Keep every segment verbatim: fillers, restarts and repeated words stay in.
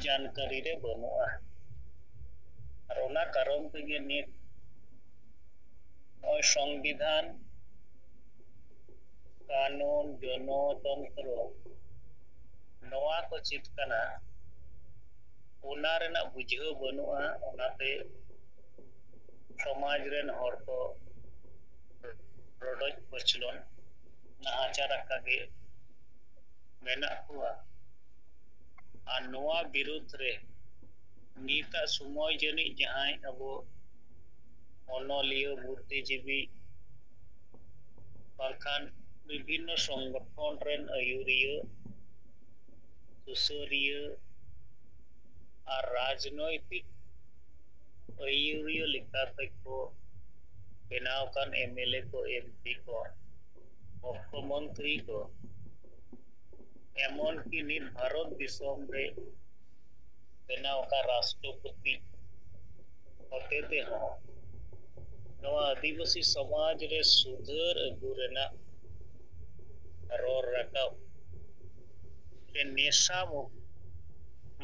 ᱡᱟᱱᱠᱟᱨᱤ ᱨᱮ ᱵᱟᱹᱱᱩᱜᱼᱟ᱾ ᱟᱨ ᱚᱱᱟ ᱠᱟᱨᱚᱱ ᱛᱮᱜᱮ ᱱᱤᱛ ᱱᱚᱜᱼᱚᱭ ᱥᱚᱝᱵᱤᱫᱷᱟᱱ, ᱠᱟᱹᱱᱩᱱ, ᱜᱚᱱᱚᱛᱚᱱᱛᱨᱚ, ᱱᱚᱣᱟ ᱠᱚ ᱪᱮᱫ ᱠᱟᱱᱟ, ᱚᱱᱟ ᱨᱮᱱᱟᱜ ᱵᱩᱡᱷᱟᱹᱣ ᱵᱟᱹᱱᱩᱜᱼᱟ᱾ ᱚᱱᱟᱛᱮ ᱥᱚᱢᱟᱡᱽ ᱨᱮᱱ ᱦᱚᱲ ᱠᱚ ᱨᱚᱰᱚᱡ ᱠᱚᱪᱞᱚᱱ, ᱱᱟᱦᱟᱪᱟᱨ ᱟᱠᱟᱫ ᱜᱮ ᱢᱮᱱᱟᱜ ᱠᱚᱣᱟ᱾ ᱟᱨ ᱱᱚᱣᱟ ᱵᱤᱨᱩᱫᱽ ᱨᱮ ᱱᱤᱛᱟᱜ ᱥᱚᱢᱚᱭ ᱡᱟᱹᱱᱤᱡ ᱡᱟᱦᱟᱸᱭ ᱟᱵᱚ ᱚᱱᱚᱞᱤᱭᱟᱹ, ᱵᱩᱫᱽᱫᱷᱤᱡᱤᱵᱤ, ᱵᱟᱝᱠᱷᱟᱱ ᱵᱤᱵᱷᱤᱱᱱᱚ ᱥᱚᱝᱜᱚᱴᱷᱚᱱ ᱨᱮᱱ ᱟᱹᱭᱩᱨᱤᱭᱟᱹ, ᱥᱩᱥᱟᱹᱨᱤᱭᱟᱹ ᱟᱨ ᱨᱟᱡᱽᱱᱳᱭᱛᱤᱠ ᱟᱹᱭᱩᱨᱤᱭᱟᱹ ᱞᱮᱠᱟᱛᱮ ᱠᱚ ᱵᱮᱱᱟᱣ ᱟᱠᱟᱱ ᱮᱢ ᱮᱞ ᱮ ᱠᱚ, ᱮᱢ ᱯᱤ ᱠᱚ, ᱢᱩᱠᱷᱭᱚᱢᱚᱱᱛᱨᱤ ᱠᱚ, ᱮᱢᱚᱱ ᱠᱤ ᱱᱤᱛ ᱵᱷᱟᱨᱚᱛ ᱫᱤᱥᱚᱢ ᱨᱮ ᱵᱮᱱᱟᱣ ᱟᱠᱟᱱ ᱨᱟᱥᱴᱨᱚᱯᱚᱛᱤ ᱦᱚᱛᱮ ᱛᱮᱦᱚᱸ ᱱᱚᱣᱟ ᱟᱹᱫᱤᱵᱟᱹᱥᱤ ᱥᱚᱢᱟᱡᱽ ᱨᱮ ᱥᱩᱫᱷᱟᱹᱨ ᱟᱹᱜᱩ ᱨᱮᱱᱟᱜ ᱨᱚᱲ ᱨᱟᱠᱟᱵ ᱥᱮ ᱱᱮᱥᱟ ᱢᱩᱠ-,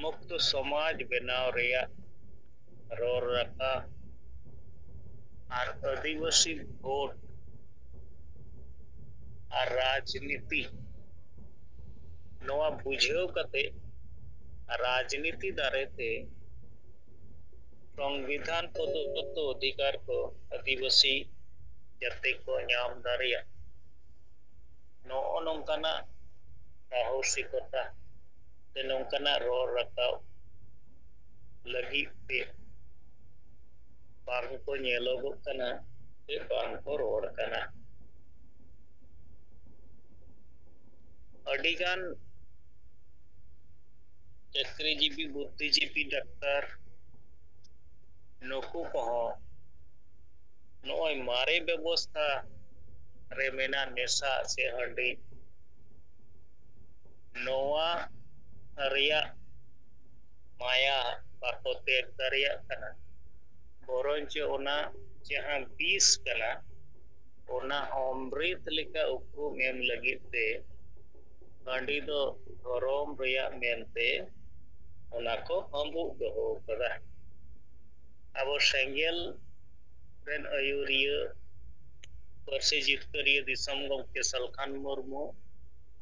ᱢᱩᱠᱛᱚ ᱥᱚᱢᱟᱡᱽ ᱵᱮᱱᱟᱣ ᱨᱮᱭᱟᱜ ᱨᱚᱲ ᱨᱟᱠᱟᱵ ᱟᱨ ᱟᱹᱫᱤᱵᱟᱹᱥᱤ ᱵᱷᱳᱴ ᱟᱨ ᱨᱟᱡᱽᱱᱤᱛᱤ, ᱱᱚᱣᱟ ᱵᱩᱡᱷᱟᱹᱣ ᱠᱟᱛᱮ ᱨᱟᱡᱽᱱᱤᱛᱤ ᱫᱟᱨᱮ ᱛᱮ ᱥᱚᱝᱵᱤᱫᱷᱟᱱ ᱯᱨᱚᱫᱚᱛᱛᱚ ᱚᱫᱷᱤᱠᱟᱨ ᱠᱚ ᱟᱹᱫᱤᱵᱟᱹᱥᱤ ᱡᱟᱛᱮ ᱠᱚ ᱧᱟᱢ ᱫᱟᱲᱮᱭᱟᱜ, ᱱᱚᱜᱼᱚ ᱱᱚᱝᱠᱟᱱᱟᱜ ᱥᱟᱦᱚᱥᱤᱠᱚᱛᱟ ᱥᱮ ᱱᱚᱝᱠᱟᱱᱟᱜ ᱨᱚᱲ ᱨᱟᱠᱟᱵ ᱞᱟᱹᱜᱤᱫ ᱛᱮ ᱵᱟᱝ ᱠᱚ ᱧᱮᱞᱚᱜᱚᱜ ᱠᱟᱱᱟ ᱥᱮ ᱵᱟᱝ ᱠᱚ ᱨᱚᱲ ᱠᱟᱱᱟ᱾ ᱟᱹᱰᱤᱜᱟᱱ ᱪᱟᱹᱠᱨᱤᱡᱤᱵᱤ, ᱵᱩᱫᱽᱫᱷᱤᱡᱤᱵᱤ, ᱰᱟᱠᱛᱟᱨ, ᱱᱩᱠᱩ ᱠᱚᱦᱚᱸ ᱱᱚᱜᱼᱚᱭ ᱢᱟᱨᱮ ᱵᱮᱵᱚᱥᱛᱷᱟ ᱨᱮ ᱢᱮᱱᱟᱜ ᱱᱮᱥᱟ ᱥᱮ ᱦᱟᱺᱰᱤ, ᱱᱚᱣᱟ ᱨᱮᱭᱟᱜ ᱢᱟᱭᱟ ᱵᱟᱠᱚ ᱛᱮᱜ ᱫᱟᱲᱮᱭᱟᱜ ᱠᱟᱱᱟ, ᱵᱚᱨᱚᱝ ᱪᱚ ᱚᱱᱟ ᱡᱟᱦᱟᱸ ᱵᱤᱥ ᱠᱟᱱᱟ, ᱚᱱᱟ ᱚᱢᱨᱤᱛ ᱞᱮᱠᱟ ᱩᱯᱨᱩᱢ ᱮᱢ ᱞᱟᱹᱜᱤᱫ ᱛᱮ ᱦᱟᱺᱰᱤ ᱫᱚ ᱫᱷᱚᱨᱚᱢ ᱨᱮᱭᱟᱜ ᱢᱮᱱᱛᱮ ᱚᱱᱟ ᱠᱚ ᱦᱟᱺᱵᱩᱜ ᱫᱚᱦᱚ ᱟᱠᱟᱫᱟ᱾ ᱟᱵᱚ ᱥᱮᱸᱜᱮᱞ ᱨᱮᱱ ᱟᱹᱭᱩᱨᱤᱭᱟᱹ ᱯᱟᱹᱨᱥᱤ ᱡᱤᱛᱠᱟᱹᱨᱤᱭᱟᱹ ᱫᱤᱥᱚᱢ ᱜᱚᱢᱠᱮ ᱥᱟᱞᱠᱷᱟᱱ ᱢᱩᱨᱢᱩ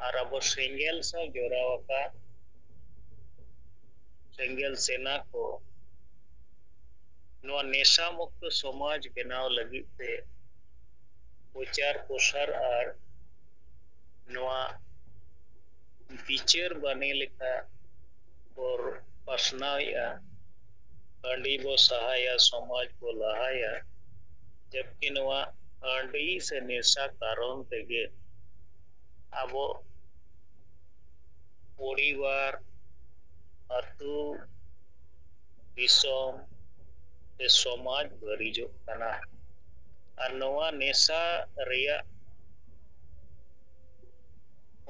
ᱟᱨ ᱟᱵᱚ ᱥᱮᱸᱜᱮᱞ ᱥᱟᱶ ᱡᱚᱲᱟᱣ ᱟᱠᱟᱫ ᱥᱮᱸᱜᱮᱞ ᱥᱮᱱᱟ ᱠᱚ ᱱᱚᱣᱟ ᱱᱮᱥᱟ ᱢᱩᱠᱛᱚ ᱥᱚᱢᱟᱡᱽ ᱵᱮᱱᱟᱣ ᱞᱟᱹᱜᱤᱫ ᱛᱮ ᱯᱨᱚᱪᱟᱨ ᱯᱨᱚᱥᱟᱨ ᱟᱨ ᱱᱚᱣᱟ ᱵᱤᱪᱟᱹᱨ ᱵᱟᱹᱱᱤ ᱞᱮᱠᱟ ᱵᱚ ᱯᱟᱥᱱᱟᱣᱮᱫᱼᱟ᱾ ᱦᱟᱺᱰᱤ ᱵᱚ ᱥᱟᱦᱟᱭᱟ, ᱥᱚᱢᱟᱡᱽ ᱵᱚ ᱞᱟᱦᱟᱭᱟ, ᱡᱚᱵᱠᱤ ᱱᱚᱣᱟ ᱦᱟᱺᱰᱤ ᱥᱮ ᱱᱮᱥᱟ ᱠᱟᱨᱚᱱ ᱛᱮᱜᱮ ᱟᱵᱚ ᱯᱚᱨᱤᱵᱟᱨ, ᱟᱹᱛᱩ, ᱫᱤᱥᱚᱢ ᱥᱮ ᱥᱚᱢᱟᱡᱽ ᱵᱟᱹᱲᱤᱡᱚᱜ ᱠᱟᱱᱟ᱾ ᱟᱨ ᱱᱚᱣᱟ ᱱᱮᱥᱟ ᱨᱮᱭᱟᱜ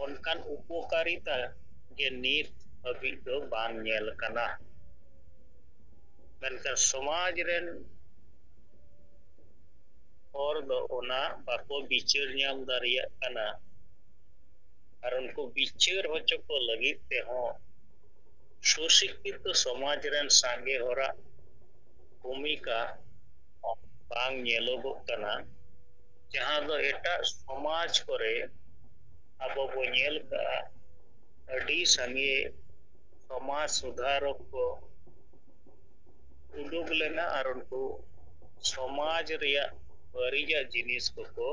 ᱚᱱᱠᱟᱱ ᱩᱯᱚᱠᱟᱨᱤᱛᱟ ᱜᱮ ᱱᱤᱛ ᱦᱟᱹᱵᱤᱡ ᱫᱚ ᱵᱟᱝ ᱧᱮᱞ ᱠᱟᱱᱟ᱾ ᱢᱮᱱᱠᱷᱟᱱ ᱥᱚᱢᱟᱡᱽ ᱨᱮᱱ ᱦᱚᱲ ᱫᱚ ᱚᱱᱟ ᱵᱟᱠᱚ ᱵᱤᱪᱟᱹᱨ ᱧᱟᱢ ᱫᱟᱲᱮᱭᱟᱜ ᱠᱟᱱᱟ᱾ ᱟᱨ ᱩᱱᱠᱩ ᱵᱤᱪᱟᱹᱨ ᱦᱚᱪᱚ ᱠᱚ ᱞᱟᱹᱜᱤᱫ ᱛᱮᱦᱚᱸ ᱥᱩᱥᱤᱠᱠᱷᱤᱛᱚ ᱥᱚᱢᱟᱡᱽ ᱨᱮᱱ ᱥᱟᱸᱜᱮ ᱦᱚᱲᱟᱜ ᱵᱷᱩᱢᱤᱠᱟ ᱵᱟᱝ ᱧᱮᱞᱚᱜᱚᱜ ᱠᱟᱱᱟ, ᱡᱟᱦᱟᱸ ᱫᱚ ᱮᱴᱟᱜ ᱥᱚᱢᱟᱡᱽ ᱠᱚᱨᱮ ᱟᱵᱚ ᱵᱚ ᱧᱮᱞ ᱠᱟᱜᱼᱟ᱾ ᱟᱹᱰᱤ ᱥᱟᱸᱜᱮ ᱥᱚᱢᱟᱡᱽ ᱥᱩᱫᱷᱟᱨᱚᱠ ᱠᱚ ᱩᱰᱩᱠ ᱞᱮᱱᱟ ᱟᱨ ᱩᱱᱠᱩ ᱥᱚᱢᱟᱡᱽ ᱨᱮᱭᱟᱜ ᱵᱟᱹᱲᱤᱡᱟᱜ ᱡᱤᱱᱤᱥ ᱠᱚᱠᱚ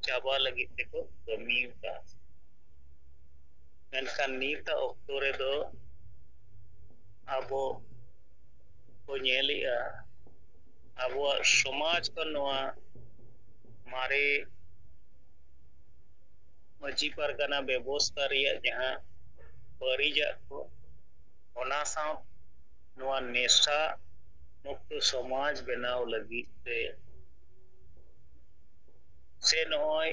ᱪᱟᱵᱟ ᱞᱟᱹᱜᱤᱫ ᱛᱮᱠᱚ ᱠᱟᱹᱢᱤ ᱟᱠᱟᱫ᱾ ᱢᱮᱱᱠᱷᱟᱱ ᱱᱤᱛᱟᱜ ᱚᱠᱛᱚ ᱨᱮᱫᱚ ᱟᱵᱚ ᱠᱚ ᱧᱮᱞᱮᱜᱼᱟ, ᱟᱵᱚᱣᱟᱜ ᱥᱚᱢᱟᱡᱽ ᱠᱷᱚᱱ ᱱᱚᱣᱟ ᱢᱟᱨᱮ ᱢᱟᱹᱡᱷᱤ ᱯᱟᱨᱜᱟᱱᱟ ᱵᱮᱵᱚᱥᱛᱷᱟ ᱨᱮᱭᱟᱜ ᱡᱟᱦᱟᱸ ᱵᱟᱹᱲᱤᱡᱟᱜ ᱠᱚ, ᱚᱱᱟ ᱥᱟᱶ ᱱᱚᱣᱟ ᱱᱮᱥᱟ ᱢᱩᱠᱛᱚ ᱥᱚᱢᱟᱡᱽ ᱵᱮᱱᱟᱣ ᱞᱟᱹᱜᱤᱫ ᱛᱮ ᱥᱮ ᱱᱚᱜᱼᱚᱭ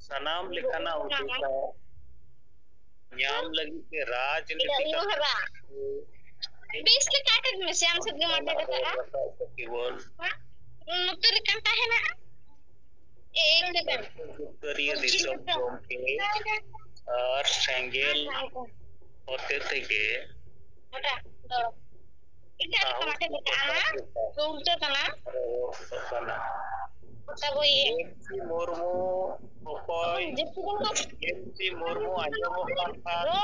ᱥᱟᱱᱟᱢ ᱞᱮᱠᱟᱱᱟᱜ ᱚᱫᱷᱤᱠᱟᱨ ᱧᱟᱢ ᱞᱟᱹᱜᱤᱫ ᱛᱮ ᱨᱟᱡᱽᱱᱤᱛᱤ ᱵᱮᱥ ᱞᱮᱠᱟ ᱟᱴᱮᱫ ᱢᱮᱥᱮ, ᱟᱢ ᱥᱮᱫ ᱜᱮᱢ ᱟᱴᱮᱫ ᱟᱠᱟᱫᱼᱟ᱾ ᱱᱚᱛᱮ ᱨᱮ ᱠᱟᱱᱴᱟ ᱦᱮᱱᱟᱜᱼᱟ᱾ ᱮ, ᱮᱠ ᱥᱮᱠᱮᱱᱰ᱾ ᱡᱤᱛᱠᱟᱹᱨᱤᱭᱟᱹ ᱫᱤᱥᱚᱢ ᱜᱚᱢᱠᱮ ᱟᱨ ᱥᱮᱸᱜᱮᱞ ᱦᱚᱛᱮ ᱛᱮᱜᱮ ᱚᱴᱟ ᱫᱚ ᱮᱴᱟᱜ ᱨᱮ ᱠᱟᱱᱟ, ᱪᱮᱫ ᱞᱮᱠᱟ? ᱟᱦᱟ, ᱩᱞᱴᱟᱹ ᱠᱟᱱᱟ᱾ ᱨᱚᱲᱚᱜ ᱠᱟᱱᱟ᱾ ᱚᱴᱟ ᱵᱳᱭ ᱮ᱾ ᱮᱢ ᱥᱤ ᱢᱩᱨᱢᱩ ᱚᱠᱚᱭ? ᱡᱟᱹᱥᱛᱤ ᱵᱚᱱ ᱠᱟᱜ ᱮᱢ ᱥᱤ ᱢᱩᱨᱢᱩ ᱟᱸᱡᱚᱢᱚᱜ ᱠᱟᱱ ᱠᱷᱟᱱ ᱨᱚ᱾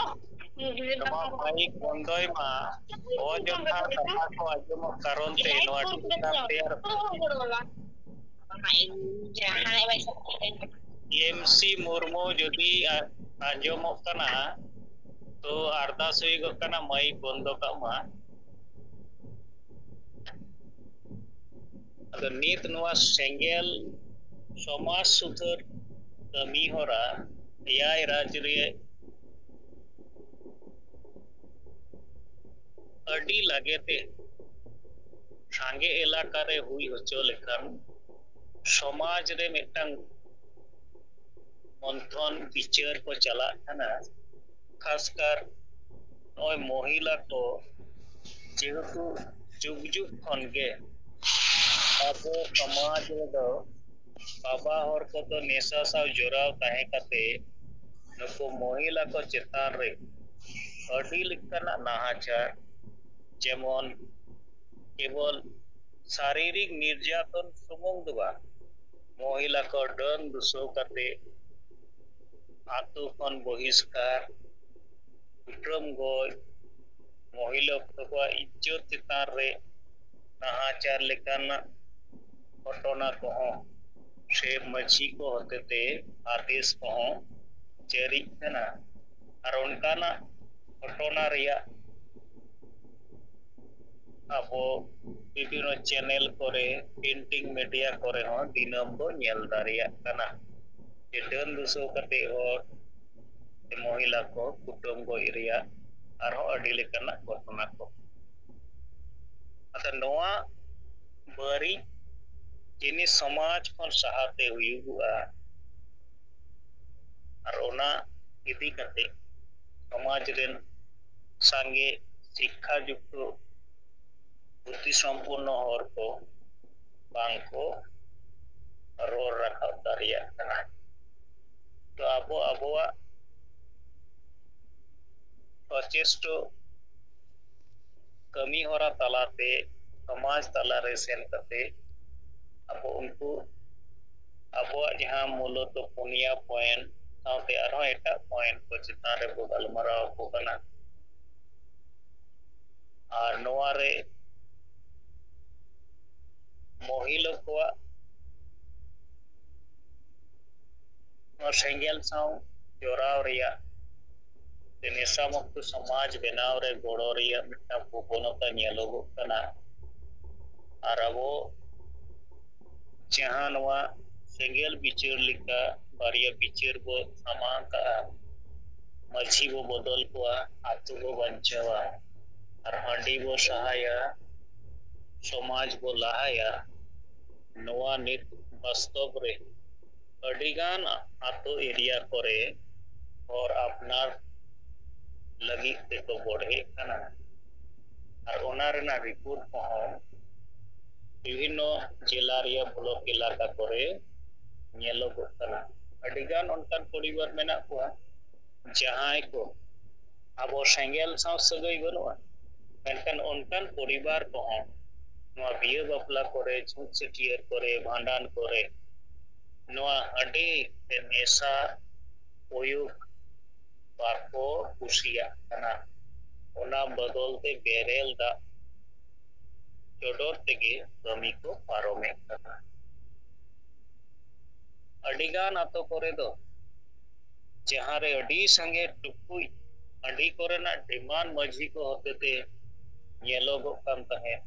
ᱱᱚᱣᱟ ᱢᱟᱭᱤᱠ ᱵᱚᱱᱫᱚᱭ ᱢᱟ᱾ ᱚᱡᱚᱛᱷᱟ ᱠᱟᱛᱷᱟ ᱠᱚ ᱟᱸᱡᱚᱢᱚᱜ ᱠᱟᱨᱚᱱ ᱛᱮ ᱱᱚᱣᱟ ᱴᱤᱠᱤᱴ ᱛᱮᱭᱟᱨ᱾ ᱡᱟᱦᱟᱸᱭ ᱵᱟᱭ ᱮᱢ ᱥᱤ ᱢᱩᱨᱢᱩ ᱡᱩᱫᱤ ᱟ- ᱟᱸᱡᱚᱢᱚᱜ ᱠᱟᱱᱟ, ᱛᱚ ᱟᱨᱫᱟᱥ ᱦᱩᱭᱩᱜᱚᱜ ᱠᱟᱱᱟ, ᱢᱟᱭᱤᱠ ᱵᱚᱱᱫᱚ ᱠᱟᱜ ᱢᱟ᱾ ᱟᱫᱚ ᱱᱤᱛ ᱱᱚᱣᱟ ᱥᱮᱸᱜᱮᱞ ᱥᱚᱢᱟᱡᱽ ᱥᱩᱫᱷᱟᱹᱨ ᱠᱟᱹᱢᱤ ᱦᱚᱨᱟ ᱮᱭᱟᱭ ᱨᱟᱡᱽ ᱨᱮ ᱟᱹᱰᱤ ᱞᱟᱜᱮ ᱛᱮ ᱥᱟᱸᱜᱮ ᱮᱞᱟᱠᱟ ᱨᱮ ᱦᱩᱭ ᱦᱚᱪᱚ ᱞᱮᱠᱷᱟᱱ ᱥᱚᱢᱟᱡᱽ ᱨᱮ ᱢᱤᱫᱴᱟᱝ ᱢᱚᱱᱛᱷᱚᱱ ᱵᱤᱪᱟᱹᱨ ᱠᱚ ᱪᱟᱞᱟᱜ ᱠᱟᱱᱟ᱾ ᱠᱷᱟᱥᱠᱟᱨ ᱱᱚᱜᱼᱚᱭ ᱢᱚᱦᱤᱞᱟ ᱠᱚ, ᱡᱮᱦᱮᱛᱩ ᱡᱩᱜᱽ ᱡᱩᱜᱽ ᱠᱷᱚᱱ ᱜᱮ ᱟᱵᱚ ᱥᱚᱢᱟᱡᱽ ᱨᱮᱫᱚ ᱵᱟᱵᱟ ᱦᱚᱲ ᱠᱚᱫᱚ ᱱᱮᱥᱟ ᱥᱟᱶ ᱡᱚᱲᱟᱣ ᱛᱟᱦᱮᱸ ᱠᱟᱛᱮ ᱱᱩᱠᱩ ᱢᱚᱦᱤᱞᱟ ᱠᱚ ᱪᱮᱛᱟᱱ ᱨᱮ ᱟᱹᱰᱤ ᱞᱮᱠᱟᱱᱟᱜ ᱱᱟᱦᱟᱪᱟᱨ, ᱡᱮᱢᱚᱱ ᱠᱮᱵᱚᱞ ᱥᱟᱨᱤᱨᱤᱠ ᱱᱤᱨᱡᱟᱛᱚᱱ ᱥᱩᱢᱩᱝ ᱫᱚ ᱵᱟᱝ, ᱢᱚᱦᱤᱞᱟ ᱠᱚ ᱰᱟᱹᱱ ᱫᱩᱥᱟᱹᱣ ᱠᱟᱛᱮ ᱟᱛᱳ ᱠᱷᱚᱱ ᱵᱚᱦᱤᱥᱠᱟᱨ, ᱠᱩᱴᱟᱹᱢ ᱜᱚᱡ, ᱢᱚᱦᱤᱞᱟ ᱠᱚᱣᱟᱜ ᱤᱡᱽᱡᱚᱛ ᱪᱮᱛᱟᱱ ᱨᱮ ᱱᱟᱦᱟᱪᱟᱨ ᱞᱮᱠᱟᱱᱟᱜ ᱜᱷᱚᱴᱚᱱᱟ ᱠᱚᱦᱚᱸ ᱥᱮ ᱢᱟᱹᱡᱷᱤ ᱠᱚ ᱦᱚᱛᱮᱛᱮ ᱟᱫᱮᱥ ᱠᱚᱦᱚᱸ ᱡᱟᱹᱨᱤᱜ ᱠᱟᱱᱟ᱾ ᱟᱨ ᱚᱱᱠᱟᱱᱟᱜ ᱜᱷᱚᱴᱚᱱᱟ ᱨᱮᱭᱟᱜ ᱟᱵᱚ ᱵᱤᱵᱷᱤᱱᱱᱚ ᱪᱮᱱᱮᱞ ᱠᱚᱨᱮ, ᱯᱨᱤᱱᱴᱤᱝ ᱢᱤᱰᱤᱭᱟ ᱠᱚᱨᱮ ᱦᱚᱸ ᱫᱤᱱᱟᱹᱢ ᱵᱚ ᱧᱮᱞ ᱫᱟᱲᱮᱭᱟᱜ ᱠᱟᱱᱟ ᱡᱮ ᱰᱟᱹᱱ ᱫᱩᱥᱟᱹᱣ ᱠᱟᱛᱮ ᱦᱚᱲ ᱥᱮ ᱢᱚᱦᱤᱞᱟ ᱠᱚ ᱠᱩᱴᱟᱹᱢ ᱜᱚᱡ ᱨᱮᱭᱟᱜ ᱟᱨᱦᱚᱸ ᱟᱹᱰᱤ ᱞᱮᱠᱟᱱᱟᱜ ᱜᱷᱚᱴᱚᱱᱟ ᱠᱚ᱾ ᱟᱫᱚ ᱱᱚᱣᱟ ᱵᱟᱹᱲᱤᱡ ᱡᱤᱱᱤᱥ ᱥᱚᱢᱟᱡᱽ ᱠᱷᱚᱱ ᱥᱟᱦᱟᱛᱮ ᱦᱩᱭᱩᱜᱚᱜᱼᱟ᱾ ᱟᱨ ᱚᱱᱟ ᱤᱫᱤ ᱠᱟᱛᱮ ᱥᱚᱢᱟᱡᱽ ᱨᱮᱱ ᱥᱟᱸᱜᱮ ᱥᱤᱠᱠᱷᱟ ᱡᱩᱠᱛᱚ ᱵᱩᱫᱽᱫᱷᱤ ᱥᱚᱢᱯᱚᱱᱱᱚ ᱦᱚᱲ ᱠᱚ ᱵᱟᱝ ᱠᱚ ᱨᱚᱲ ᱨᱟᱠᱟᱵ ᱫᱟᱲᱮᱭᱟᱜ ᱠᱟᱱᱟ᱾ ᱛᱚ ᱟᱵᱚ ᱟᱵᱚᱣᱟᱜ ᱡᱚᱛᱷᱮᱥᱴᱚ ᱠᱟᱹᱢᱤ ᱦᱚᱨᱟ ᱛᱟᱞᱟᱛᱮ ᱥᱚᱢᱟᱡᱽ ᱛᱟᱞᱟᱨᱮ ᱥᱮᱱ ᱠᱟᱛᱮ ᱟᱵᱚ ᱩᱱᱠᱩ ᱟᱵᱚᱣᱟᱜ ᱡᱟᱦᱟᱸ ᱢᱩᱞᱚᱛᱚ ᱯᱩᱱᱭᱟ ᱯᱚᱭᱮᱱᱴ ᱥᱟᱶᱛᱮ ᱟᱨᱦᱚᱸ ᱮᱴᱟᱜ ᱯᱚᱭᱮᱱᱴ ᱠᱚ ᱪᱮᱛᱟᱱ ᱨᱮᱵᱚ ᱜᱟᱞᱢᱟᱨᱟᱣ ᱟᱠᱚ ᱠᱟᱱᱟ᱾ ᱟᱨ ᱱᱚᱣᱟ ᱨᱮ ᱢᱚᱦᱤᱞᱟ ᱠᱚᱣᱟᱜ ᱱᱚᱣᱟ ᱥᱮᱸᱜᱮᱞ ᱥᱟᱶ ᱡᱚᱲᱟᱣ ᱨᱮᱭᱟᱜ ᱥᱮ ᱱᱮᱥᱟ ᱢᱩᱠᱛᱚ ᱥᱚᱢᱟᱡᱽ ᱵᱮᱱᱟᱣ ᱨᱮ ᱜᱚᱲᱚ ᱨᱮᱭᱟᱜ ᱢᱤᱫᱴᱟᱝ ᱯᱨᱚᱵᱚᱱᱚᱛᱟ ᱧᱮᱞᱚᱜᱚᱜ ᱠᱟᱱᱟ᱾ ᱟᱨ ᱟᱵᱚ ᱡᱟᱦᱟᱸ ᱱᱚᱣᱟ ᱥᱮᱸᱜᱮᱞ ᱵᱤᱪᱟᱹᱨ ᱞᱮᱠᱟ ᱵᱟᱨᱭᱟ ᱵᱤᱪᱟᱹᱨ ᱵᱚ ᱥᱟᱢᱟᱝ ᱠᱟᱜᱼᱟ, ᱢᱟᱹᱡᱷᱤ ᱵᱚ ᱵᱚᱫᱚᱞ ᱠᱚᱣᱟ, ᱟᱛᱳ ᱵᱚ ᱵᱟᱧᱪᱟᱣᱟ, ᱟᱨ ᱦᱟᱺᱰᱤ ᱵᱚ ᱥᱟᱦᱟᱭᱟ, ᱥᱚᱢᱟᱡᱽ ᱵᱚ ᱞᱟᱦᱟᱭᱟ᱾ ᱱᱚᱣᱟ ᱱᱤᱛ ᱵᱟᱥᱛᱚᱵ ᱨᱮ ᱟᱹᱰᱤᱜᱟᱱ ᱟᱛᱳ ᱮᱨᱤᱭᱟ ᱠᱚᱨᱮ ᱦᱚᱨ ᱟᱯᱱᱟᱨ ᱞᱟᱹᱜᱤᱫ ᱛᱮᱠᱚ ᱵᱚᱲᱦᱮᱜ ᱠᱟᱱᱟ᱾ ᱟᱨ ᱚᱱᱟ ᱨᱮᱱᱟᱜ ᱨᱤᱯᱳᱨᱴ ᱠᱚᱦᱚᱸ ᱵᱤᱵᱷᱤᱱᱱᱚ ᱡᱮᱞᱟ ᱨᱮᱭᱟᱜ ᱵᱞᱚᱠ ᱮᱞᱟᱠᱟ ᱠᱚᱨᱮ ᱧᱮᱞᱚᱜᱚᱜ ᱠᱟᱱᱟ᱾ ᱟᱹᱰᱤᱜᱟᱱ ᱚᱱᱠᱟᱱ ᱯᱚᱨᱤᱵᱟᱨ ᱢᱮᱱᱟᱜ ᱠᱚᱣᱟ, ᱡᱟᱦᱟᱸᱭ ᱠᱚ ᱟᱵᱚ ᱥᱮᱸᱜᱮᱞ ᱥᱟᱶ ᱥᱟᱹᱜᱟᱹᱭ ᱵᱟᱹᱱᱩᱜᱼᱟ, ᱢᱮᱱᱠᱷᱟᱱ ᱚᱱᱠᱟᱱ ᱯᱚᱨᱤᱵᱟᱨ ᱠᱚᱦᱚᱸ ᱱᱚᱣᱟ ᱵᱤᱦᱟᱹ ᱵᱟᱯᱞᱟ ᱠᱚᱨᱮ, ᱪᱷᱩᱛ ᱪᱷᱟᱹᱴᱭᱟᱹᱨ ᱠᱚᱨᱮ, ᱵᱷᱟᱸᱰᱟᱱ ᱠᱚᱨᱮ ᱱᱚᱣᱟ ᱦᱟᱺᱰᱤ ᱥᱮ ᱱᱮᱥᱟ ᱯᱚᱭᱩᱠ ᱵᱟᱠᱚ ᱠᱩᱥᱤᱭᱟᱜ ᱠᱟᱱᱟ᱾ ᱚᱱᱟ ᱵᱚᱫᱚᱞ ᱛᱮ ᱵᱮᱨᱮᱞ ᱫᱟᱜ ᱪᱚᱰᱚᱨ ᱛᱮᱜᱮ ᱠᱟᱹᱢᱤ ᱠᱚ ᱯᱟᱨᱚᱢᱮᱫ ᱠᱟᱱᱟ᱾ ᱟᱹᱰᱤᱜᱟᱱ ᱟᱛᱳ ᱠᱚᱨᱮ ᱫᱚ ᱡᱟᱦᱟᱸ ᱨᱮ ᱟᱹᱰᱤ ᱥᱟᱸᱜᱮ ᱴᱩᱠᱩᱡ ᱦᱟᱺᱰᱤ ᱠᱚᱨᱮᱱᱟᱜ ᱰᱤᱢᱟᱱᱰ ᱢᱟᱹᱡᱷᱤ ᱠᱚ ᱦᱚᱛᱮᱛᱮ ᱧᱮᱞᱚᱜᱚᱜ ᱠᱟᱱ ᱛᱟᱦᱮᱸᱫ,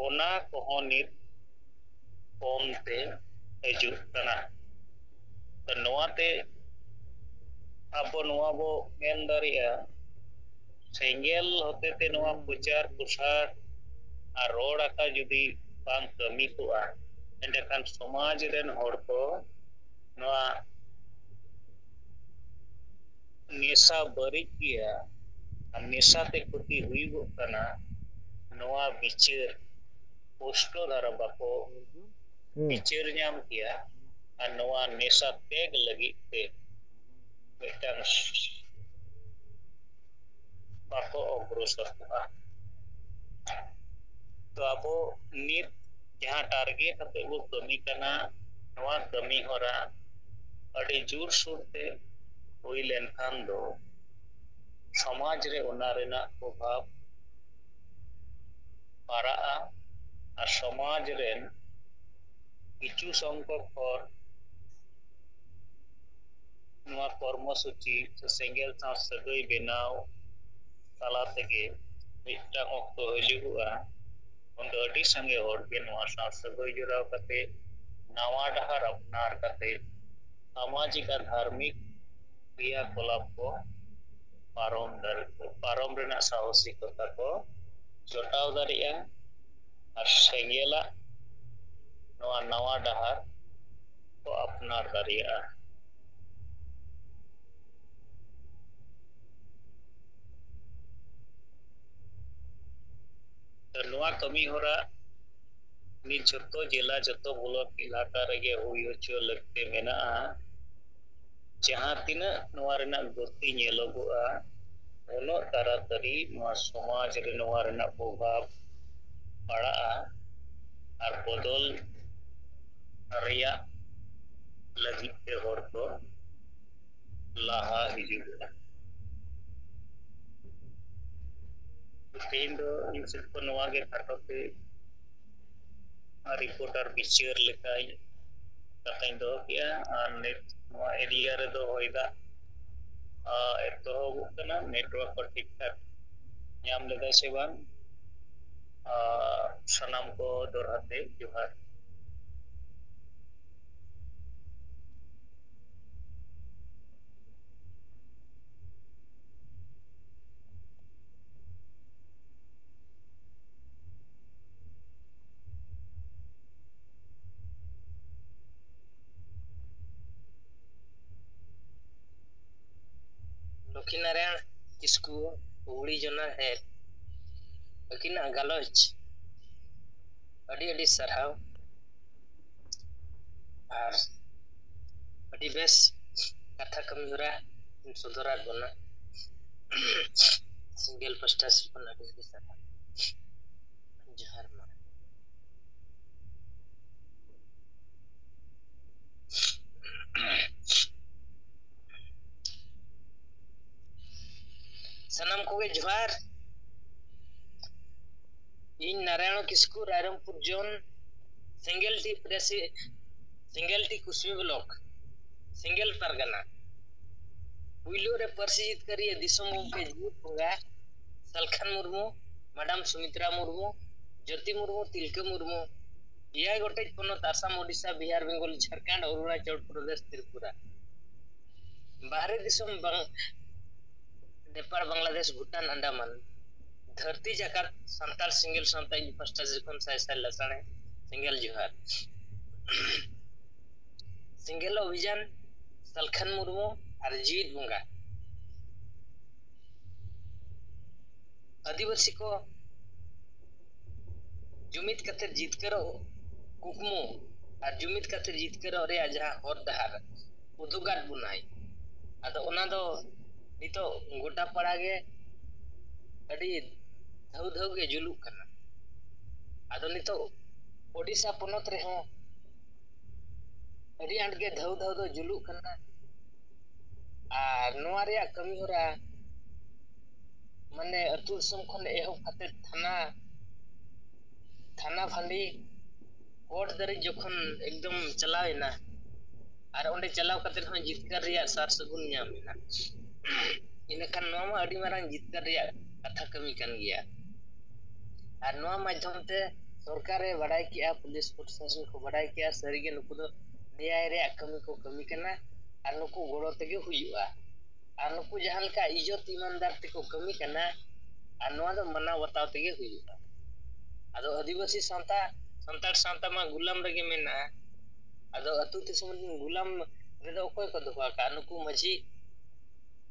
ᱚᱱᱟ ᱠᱚᱦᱚᱸ ᱱᱤᱛ ᱠᱚᱢ ᱛᱮ ᱦᱤᱡᱩᱜ ᱠᱟᱱᱟ᱾ ᱛᱚ ᱱᱚᱣᱟᱛᱮ ᱟᱵᱚ ᱱᱚᱣᱟ ᱵᱚ ᱢᱮᱱ ᱫᱟᱲᱮᱭᱟᱜᱼᱟ, ᱥᱮᱸᱜᱮᱞ ᱦᱚᱛᱮᱛᱮ ᱱᱚᱣᱟ ᱯᱨᱚᱪᱟᱨ ᱯᱨᱚᱥᱟᱨ ᱟᱨ ᱨᱚᱲ ᱟᱠᱟ ᱡᱩᱫᱤ ᱵᱟᱝ ᱠᱟᱹᱢᱤ ᱠᱚᱜᱼᱟ, ᱮᱸᱰᱮᱠᱷᱟᱱ ᱥᱚᱢᱟᱡᱽ ᱨᱮᱱ ᱦᱚᱲ ᱠᱚ ᱱᱚᱣᱟ ᱱᱮᱥᱟ ᱵᱟᱹᱲᱤᱡ ᱜᱮᱭᱟ ᱟᱨ ᱱᱮᱥᱟ ᱛᱮ ᱠᱷᱚᱛᱤ ᱦᱩᱭᱩᱜᱚᱜ ᱠᱟᱱᱟ, ᱱᱚᱣᱟ ᱵᱤᱪᱟᱹᱨ ᱯᱩᱥᱴᱟᱹ ᱫᱷᱟᱨᱟ ᱵᱟᱠᱚ ᱵᱤᱪᱟᱹᱨ ᱧᱟᱢ ᱠᱮᱭᱟ᱾ ᱟᱨ ᱱᱚᱣᱟ ᱱᱮᱥᱟ ᱛᱮᱜ ᱞᱟᱹᱜᱤᱫ ᱛᱮ ᱢᱤᱫᱴᱟᱝ ᱚᱜᱨᱚᱥᱚᱨ ᱠᱚᱜᱼᱟ᱾ ᱛᱚ ᱟᱵᱚ ᱱᱤᱛ ᱡᱟᱦᱟᱸ target ᱠᱟᱛᱮ ᱵᱚ ᱠᱟᱹᱢᱤ ᱠᱟᱱᱟ, ᱱᱚᱣᱟ ᱠᱟᱹᱢᱤ ᱦᱚᱨᱟ ᱟᱹᱰᱤ ᱡᱳᱨᱥᱳᱨ ᱛᱮ ᱦᱩᱭ ᱞᱮᱱᱠᱷᱟᱱ ᱫᱚ ᱥᱚᱢᱟᱡᱽ ᱨᱮ ᱚᱱᱟ ᱨᱮᱱᱟᱜ ᱯᱨᱚᱵᱷᱟᱵᱽ ᱯᱟᱲᱟᱜᱼᱟ᱾ ᱟᱨ ᱥᱚᱢᱟᱡᱽ ᱨᱮᱱ ᱠᱤᱪᱷᱩ ᱥᱚᱝᱠᱷᱚᱠ ᱦᱚᱲ ᱱᱚᱣᱟ ᱠᱚᱨᱢᱚ ᱥᱩᱪᱤ ᱥᱮ ᱥᱮᱸᱜᱮᱞ ᱥᱟᱶ ᱥᱟᱹᱜᱟᱹᱭ ᱵᱮᱱᱟᱣ ᱛᱟᱞᱟ ᱛᱮᱜᱮ ᱢᱤᱫᱴᱟᱝ ᱚᱠᱛᱚ ᱦᱤᱡᱩᱜᱚᱜᱼᱟ, ᱩᱱᱫᱚ ᱟᱹᱰᱤ ᱥᱟᱸᱜᱮ ᱦᱚᱲ ᱜᱮ ᱱᱚᱣᱟ ᱥᱟᱶ ᱥᱟᱹᱜᱟᱹᱭ ᱡᱚᱲᱟᱣ ᱠᱟᱛᱮ, ᱱᱟᱣᱟ ᱰᱟᱦᱟᱨ ᱟᱯᱱᱟᱨ ᱠᱟᱛᱮ, ᱥᱟᱢᱟᱡᱤᱠ ᱟᱨ ᱫᱷᱟᱨᱢᱤᱠ ᱠᱨᱤᱭᱟᱠᱚᱞᱟᱯ ᱠᱚ ᱯᱟᱨᱚᱢ ᱫᱟᱲᱮ-, ᱯᱟᱨᱚᱢ ᱨᱮᱱᱟᱜ ᱥᱟᱦᱚᱥᱤᱠᱚᱛᱟ ᱠᱚ ᱡᱚᱴᱟᱣ ᱫᱟᱲᱮᱭᱟᱜᱼᱟ ᱟᱨ ᱥᱮᱸᱜᱮᱞᱟᱜ ᱱᱚᱣᱟ ᱱᱟᱣᱟ ᱰᱟᱦᱟᱨ ᱠᱚ ᱟᱯᱱᱟᱨ ᱫᱟᱲᱮᱭᱟᱜᱼᱟ᱾ ᱛᱚ ᱱᱚᱣᱟ ᱠᱟᱹᱢᱤ ᱦᱚᱨᱟ ᱱᱤᱛ ᱡᱷᱚᱛᱚ ᱡᱮᱞᱟ, ᱡᱷᱚᱛᱚ ᱵᱞᱚᱠ ᱮᱞᱟᱠᱟ ᱨᱮᱜᱮ ᱦᱩᱭ ᱦᱚᱪᱚ ᱞᱟᱹᱠᱛᱤ ᱢᱮᱱᱟᱜᱼᱟ᱾ ᱡᱟᱦᱟᱸ ᱛᱤᱱᱟᱹᱜ ᱱᱚᱣᱟ ᱨᱮᱱᱟᱜ ᱜᱚᱛᱤ ᱧᱮᱞᱚᱜᱚᱜᱼᱟ, ᱩᱱᱟᱹᱜ ᱛᱟᱲᱟᱛᱟᱲᱤ ᱱᱚᱣᱟ ᱥᱚᱢᱟᱡᱽ ᱨᱮ ᱱᱚᱣᱟ ᱨᱮᱱᱟᱜ ᱯᱨᱚᱵᱷᱟᱵᱽ ᱯᱟᱲᱟᱜᱼᱟ ᱟᱨ ᱵᱚᱫᱚᱞ ᱨᱮᱭᱟᱜ ᱞᱟᱹᱜᱤᱫ ᱛᱮ ᱦᱚᱲ ᱠᱚ ᱞᱟᱦᱟ ᱦᱤᱡᱩᱜᱚᱜᱼᱟ᱾ ᱛᱮᱦᱮᱧ ᱫᱚ ᱤᱧ ᱥᱮᱫ ᱠᱷᱚᱱ ᱱᱚᱣᱟ ᱜᱮ ᱠᱷᱟᱴᱚ ᱛᱮ ᱨᱤᱯᱳᱨᱴᱟᱨ ᱵᱤᱪᱟᱹᱨ ᱞᱮᱠᱟᱧ ᱠᱟᱛᱷᱟᱧ ᱫᱚᱦᱚ ᱠᱮᱜᱼᱟ᱾ ᱟᱨ ᱱᱤᱛ ᱱᱚᱣᱟ ᱮᱨᱤᱭᱟ ᱨᱮᱫᱚ ᱦᱚᱭ ᱫᱟᱜ, ᱟ, ᱮᱛᱚᱦᱚᱵᱚᱜ ᱠᱟᱱᱟ᱾ ᱱᱮᱴᱣᱟᱨᱠ ᱠᱚ ᱴᱷᱤᱠ ᱴᱷᱟᱠ ᱧᱟᱢ ᱞᱮᱫᱟᱭ ᱥᱮ ᱵᱟᱝ? ᱟ, ᱥᱟᱱᱟᱢ ᱠᱚ ᱫᱚᱦᱲᱟ ᱛᱮ ᱡᱚᱦᱟᱨ᱾ ᱞᱚᱠᱠᱷᱤᱱᱟᱨᱟᱭᱚᱬ ᱠᱤᱥᱠᱩ, ᱩᱜᱽᱲᱤ ᱡᱚᱱᱟ ᱦᱮᱸ, ᱟᱹᱠᱤᱱᱟᱜ ᱜᱟᱞᱚᱪ ᱟᱹᱰᱤ ᱟᱹᱰᱤ ᱥᱟᱨᱦᱟᱣ᱾ ᱟᱨ ᱟᱹᱰᱤ ᱵᱮᱥ ᱠᱟᱛᱷᱟ ᱠᱟᱹᱢᱤ ᱦᱚᱨᱟ ᱥᱚᱫᱚᱨᱟᱫ ᱵᱚᱱᱟ᱾ ᱥᱮᱸᱜᱮᱞ ᱯᱟᱥᱴᱟ ᱥᱮᱫ ᱠᱷᱚᱱ ᱟᱹᱰᱤ ᱟᱹᱰᱤ ᱥᱟᱨᱦᱟᱣ᱾ ᱡᱚᱦᱟᱨ ᱢᱟ᱾ ᱥᱟᱱᱟᱢ ᱠᱚᱜᱮ ᱡᱚᱦᱟᱨ᱾ ᱤᱧ ᱱᱟᱨᱟᱭᱚᱬ ᱠᱤᱥᱠᱩ, ᱨᱟᱭᱨᱚᱝᱯᱩᱨ ᱡᱳᱱ, ᱥᱮᱸᱜᱮᱞ ᱴᱤ ᱯᱨᱮᱥᱤ-, ᱥᱮᱸᱜᱮᱞ ᱴᱤ ᱠᱩᱥᱢᱤ ᱵᱞᱚᱠ, ᱥᱮᱸᱜᱮᱞ ᱯᱟᱨᱜᱟᱱᱟ᱾ ᱯᱩᱭᱞᱩ ᱨᱮ ᱯᱟᱹᱨᱥᱤ ᱡᱤᱛᱠᱟᱹᱨᱤᱭᱟᱹ ᱫᱤᱥᱚᱢ ᱜᱚᱢᱠᱮ ᱡᱤᱣᱤᱫ ᱵᱚᱸᱜᱟ ᱥᱟᱞᱠᱷᱟᱱ ᱢᱩᱨᱢᱩ, ᱢᱟᱰᱟᱢ ᱥᱩᱢᱤᱛᱨᱟ ᱢᱩᱨᱢᱩ, ᱡᱳᱛᱤ ᱢᱩᱨᱢᱩ, ᱛᱤᱞᱠᱟᱹ ᱢᱩᱨᱢᱩ, ᱮᱭᱟᱭ ᱜᱚᱴᱮᱡ ᱯᱚᱱᱚᱛ ᱟᱥᱟᱢ, ᱳᱰᱤᱥᱟ, ᱵᱤᱦᱟᱨ, ᱵᱮᱝᱜᱚᱞ, ᱡᱷᱟᱲᱠᱷᱚᱸᱰ, ᱚᱨᱩᱬᱟᱪᱚᱞ ᱯᱨᱚᱫᱮᱥ, ᱛᱨᱤᱯᱩᱨᱟ, ᱵᱟᱦᱨᱮ ᱫᱤᱥᱚᱢ ᱵᱟᱝ-, ᱱᱮᱯᱟᱲ, ᱵᱟᱝᱞᱟᱫᱮᱥ, ᱵᱷᱩᱴᱟᱱ, ᱟᱱᱰᱟᱢᱟᱱ, ᱫᱷᱟᱹᱨᱛᱤ ᱡᱟᱠᱟᱛ ᱥᱟᱱᱛᱟᱲ ᱥᱮᱸᱜᱮᱞ ᱥᱟᱶᱛᱟ ᱤᱧ ᱯᱟᱥᱴᱟ ᱥᱮᱫ ᱠᱷᱚᱱ ᱥᱟᱭ ᱥᱟᱭ ᱞᱟᱥᱟᱲᱦᱮ ᱥᱮᱸᱜᱮᱞ ᱡᱚᱦᱟᱨ᱾ ᱥᱮᱸᱜᱮᱞ ᱚᱵᱷᱤᱡᱟᱱ, ᱥᱟᱞᱠᱷᱟᱱ ᱢᱩᱨᱢᱩ ᱟᱨ ᱡᱤᱣᱤᱫ ᱵᱚᱸᱜᱟ᱾ ᱟᱹᱫᱤᱵᱟᱹᱥᱤ ᱠᱚ ᱡᱩᱢᱤᱫ ᱠᱟᱛᱮ ᱡᱤᱛᱠᱟᱹᱨᱚᱜ ᱠᱩᱠᱢᱩ ᱟᱨ ᱡᱩᱢᱤᱫ ᱠᱟᱛᱮ ᱡᱤᱛᱠᱟᱹᱨᱚᱜ ᱨᱮᱭᱟᱜ ᱡᱟᱦᱟᱸ ᱦᱚᱨ ᱰᱟᱦᱟᱨ ᱩᱫᱩᱜᱟᱫ ᱵᱚᱱᱟᱭ, ᱟᱫᱚ ᱚᱱᱟ ᱫᱚ ᱱᱤᱛᱚᱜ ᱜᱚᱴᱟ ᱯᱟᱲᱟ ᱜᱮ ᱟᱹᱰᱤ ᱫᱷᱟᱹᱣ ᱫᱷᱟᱹᱣ ᱜᱮ ᱡᱩᱞᱩᱜ ᱠᱟᱱᱟ᱾ ᱟᱫᱚ ᱱᱤᱛᱚᱜ ᱳᱰᱤᱥᱟ ᱯᱚᱱᱚᱛ ᱨᱮᱦᱚᱸ ᱟᱹᱰᱤ ᱟᱸᱴ ᱜᱮ ᱫᱷᱟᱹᱣ ᱫᱷᱟᱹᱣ ᱫᱚ ᱡᱩᱞᱩᱜ ᱠᱟᱱᱟ᱾ ᱟᱨ ᱱᱚᱣᱟ ᱨᱮᱭᱟᱜ ᱠᱟᱹᱢᱤ ᱦᱚᱨᱟ ᱢᱟᱱᱮ ᱟᱹᱛᱩ ᱫᱤᱥᱚᱢ ᱠᱷᱚᱱ ᱮᱦᱚᱵ ᱠᱟᱛᱮ ᱛᱷᱟᱱᱟ, ᱛᱷᱟᱱᱟ ᱯᱷᱟᱸᱰᱤ, ᱠᱳᱨᱴ ᱫᱷᱟᱹᱨᱤᱡ ᱡᱚᱠᱷᱚᱱ ᱮᱠᱫᱚᱢ ᱪᱟᱞᱟᱣ ᱮᱱᱟ, ᱟᱨ ᱚᱸᱰᱮ ᱪᱟᱞᱟᱣ ᱠᱟᱛᱮ ᱦᱚᱸ ᱡᱤᱛᱠᱟᱹᱨ ᱨᱮᱭᱟᱜ ᱥᱟᱨ ᱥᱟᱹᱜᱩᱱ ᱧᱟᱢ ᱮᱱᱟ, ᱤᱱᱟᱹᱠᱷᱟᱱ ᱱᱚᱣᱟ ᱢᱟ ᱟᱹᱰᱤ ᱢᱟᱨᱟᱝ ᱡᱤᱛᱠᱟᱹᱨ ᱨᱮᱭᱟᱜ ᱠᱟᱛᱷᱟ ᱠᱟᱹᱢᱤ ᱠᱟᱱ ᱜᱮᱭᱟ᱾ ᱟᱨ ᱱᱚᱣᱟ ᱢᱟᱫᱽᱫᱷᱚᱢ ᱛᱮ ᱥᱚᱨᱠᱟᱨᱮ ᱵᱟᱰᱟᱭ ᱠᱮᱜᱼᱟ, ᱯᱩᱞᱤᱥ ᱯᱨᱚᱥᱟᱥᱚᱱ ᱠᱚ ᱵᱟᱰᱟᱭ ᱠᱮᱜᱼᱟ, ᱥᱟᱹᱨᱤᱜᱮ ᱱᱩᱠᱩ ᱫᱚ ᱱᱮᱭᱟᱭ ᱨᱮᱭᱟᱜ ᱠᱟᱹᱢᱤ ᱠᱚ ᱠᱟᱹᱢᱤ ᱠᱟᱱᱟ ᱟᱨ ᱱᱩᱠᱩ ᱜᱚᱲᱚ ᱛᱮᱜᱮ ᱦᱩᱭᱩᱜᱼᱟ᱾ ᱟᱨ ᱱᱩᱠᱩ ᱡᱟᱦᱟᱸ ᱞᱮᱠᱟ ᱤᱡᱽᱡᱚᱛ ᱤᱢᱟᱱᱫᱟᱨ ᱛᱮᱠᱚ ᱠᱟᱹᱢᱤ ᱠᱟᱱᱟ, ᱟᱨ ᱱᱚᱣᱟ ᱫᱚ ᱢᱟᱱᱟᱣ ᱵᱟᱛᱟᱣ ᱛᱮᱜᱮ ᱦᱩᱭᱩᱜᱼᱟ᱾ ᱟᱫᱚ ᱟᱹᱫᱤᱵᱟᱹᱥᱤ ᱥᱟᱶᱛᱟ, ᱥᱟᱱᱛᱟᱲ ᱥᱟᱶᱛᱟ ᱢᱟ ᱜᱩᱞᱟᱢ ᱨᱮᱜᱮ ᱢᱮᱱᱟᱜᱼᱟ᱾ ᱟᱫᱚ ᱟᱹᱛᱩ ᱫᱤᱥᱚᱢ ᱨᱮᱱ ᱜᱩᱞᱟᱢ ᱨᱮᱫᱚ ᱚᱠᱚᱭ ᱠᱚ ᱫᱚᱦᱚ ᱟᱠᱟᱫᱼᱟ? ᱱᱩᱠᱩ ᱢᱟᱹᱡᱷᱤ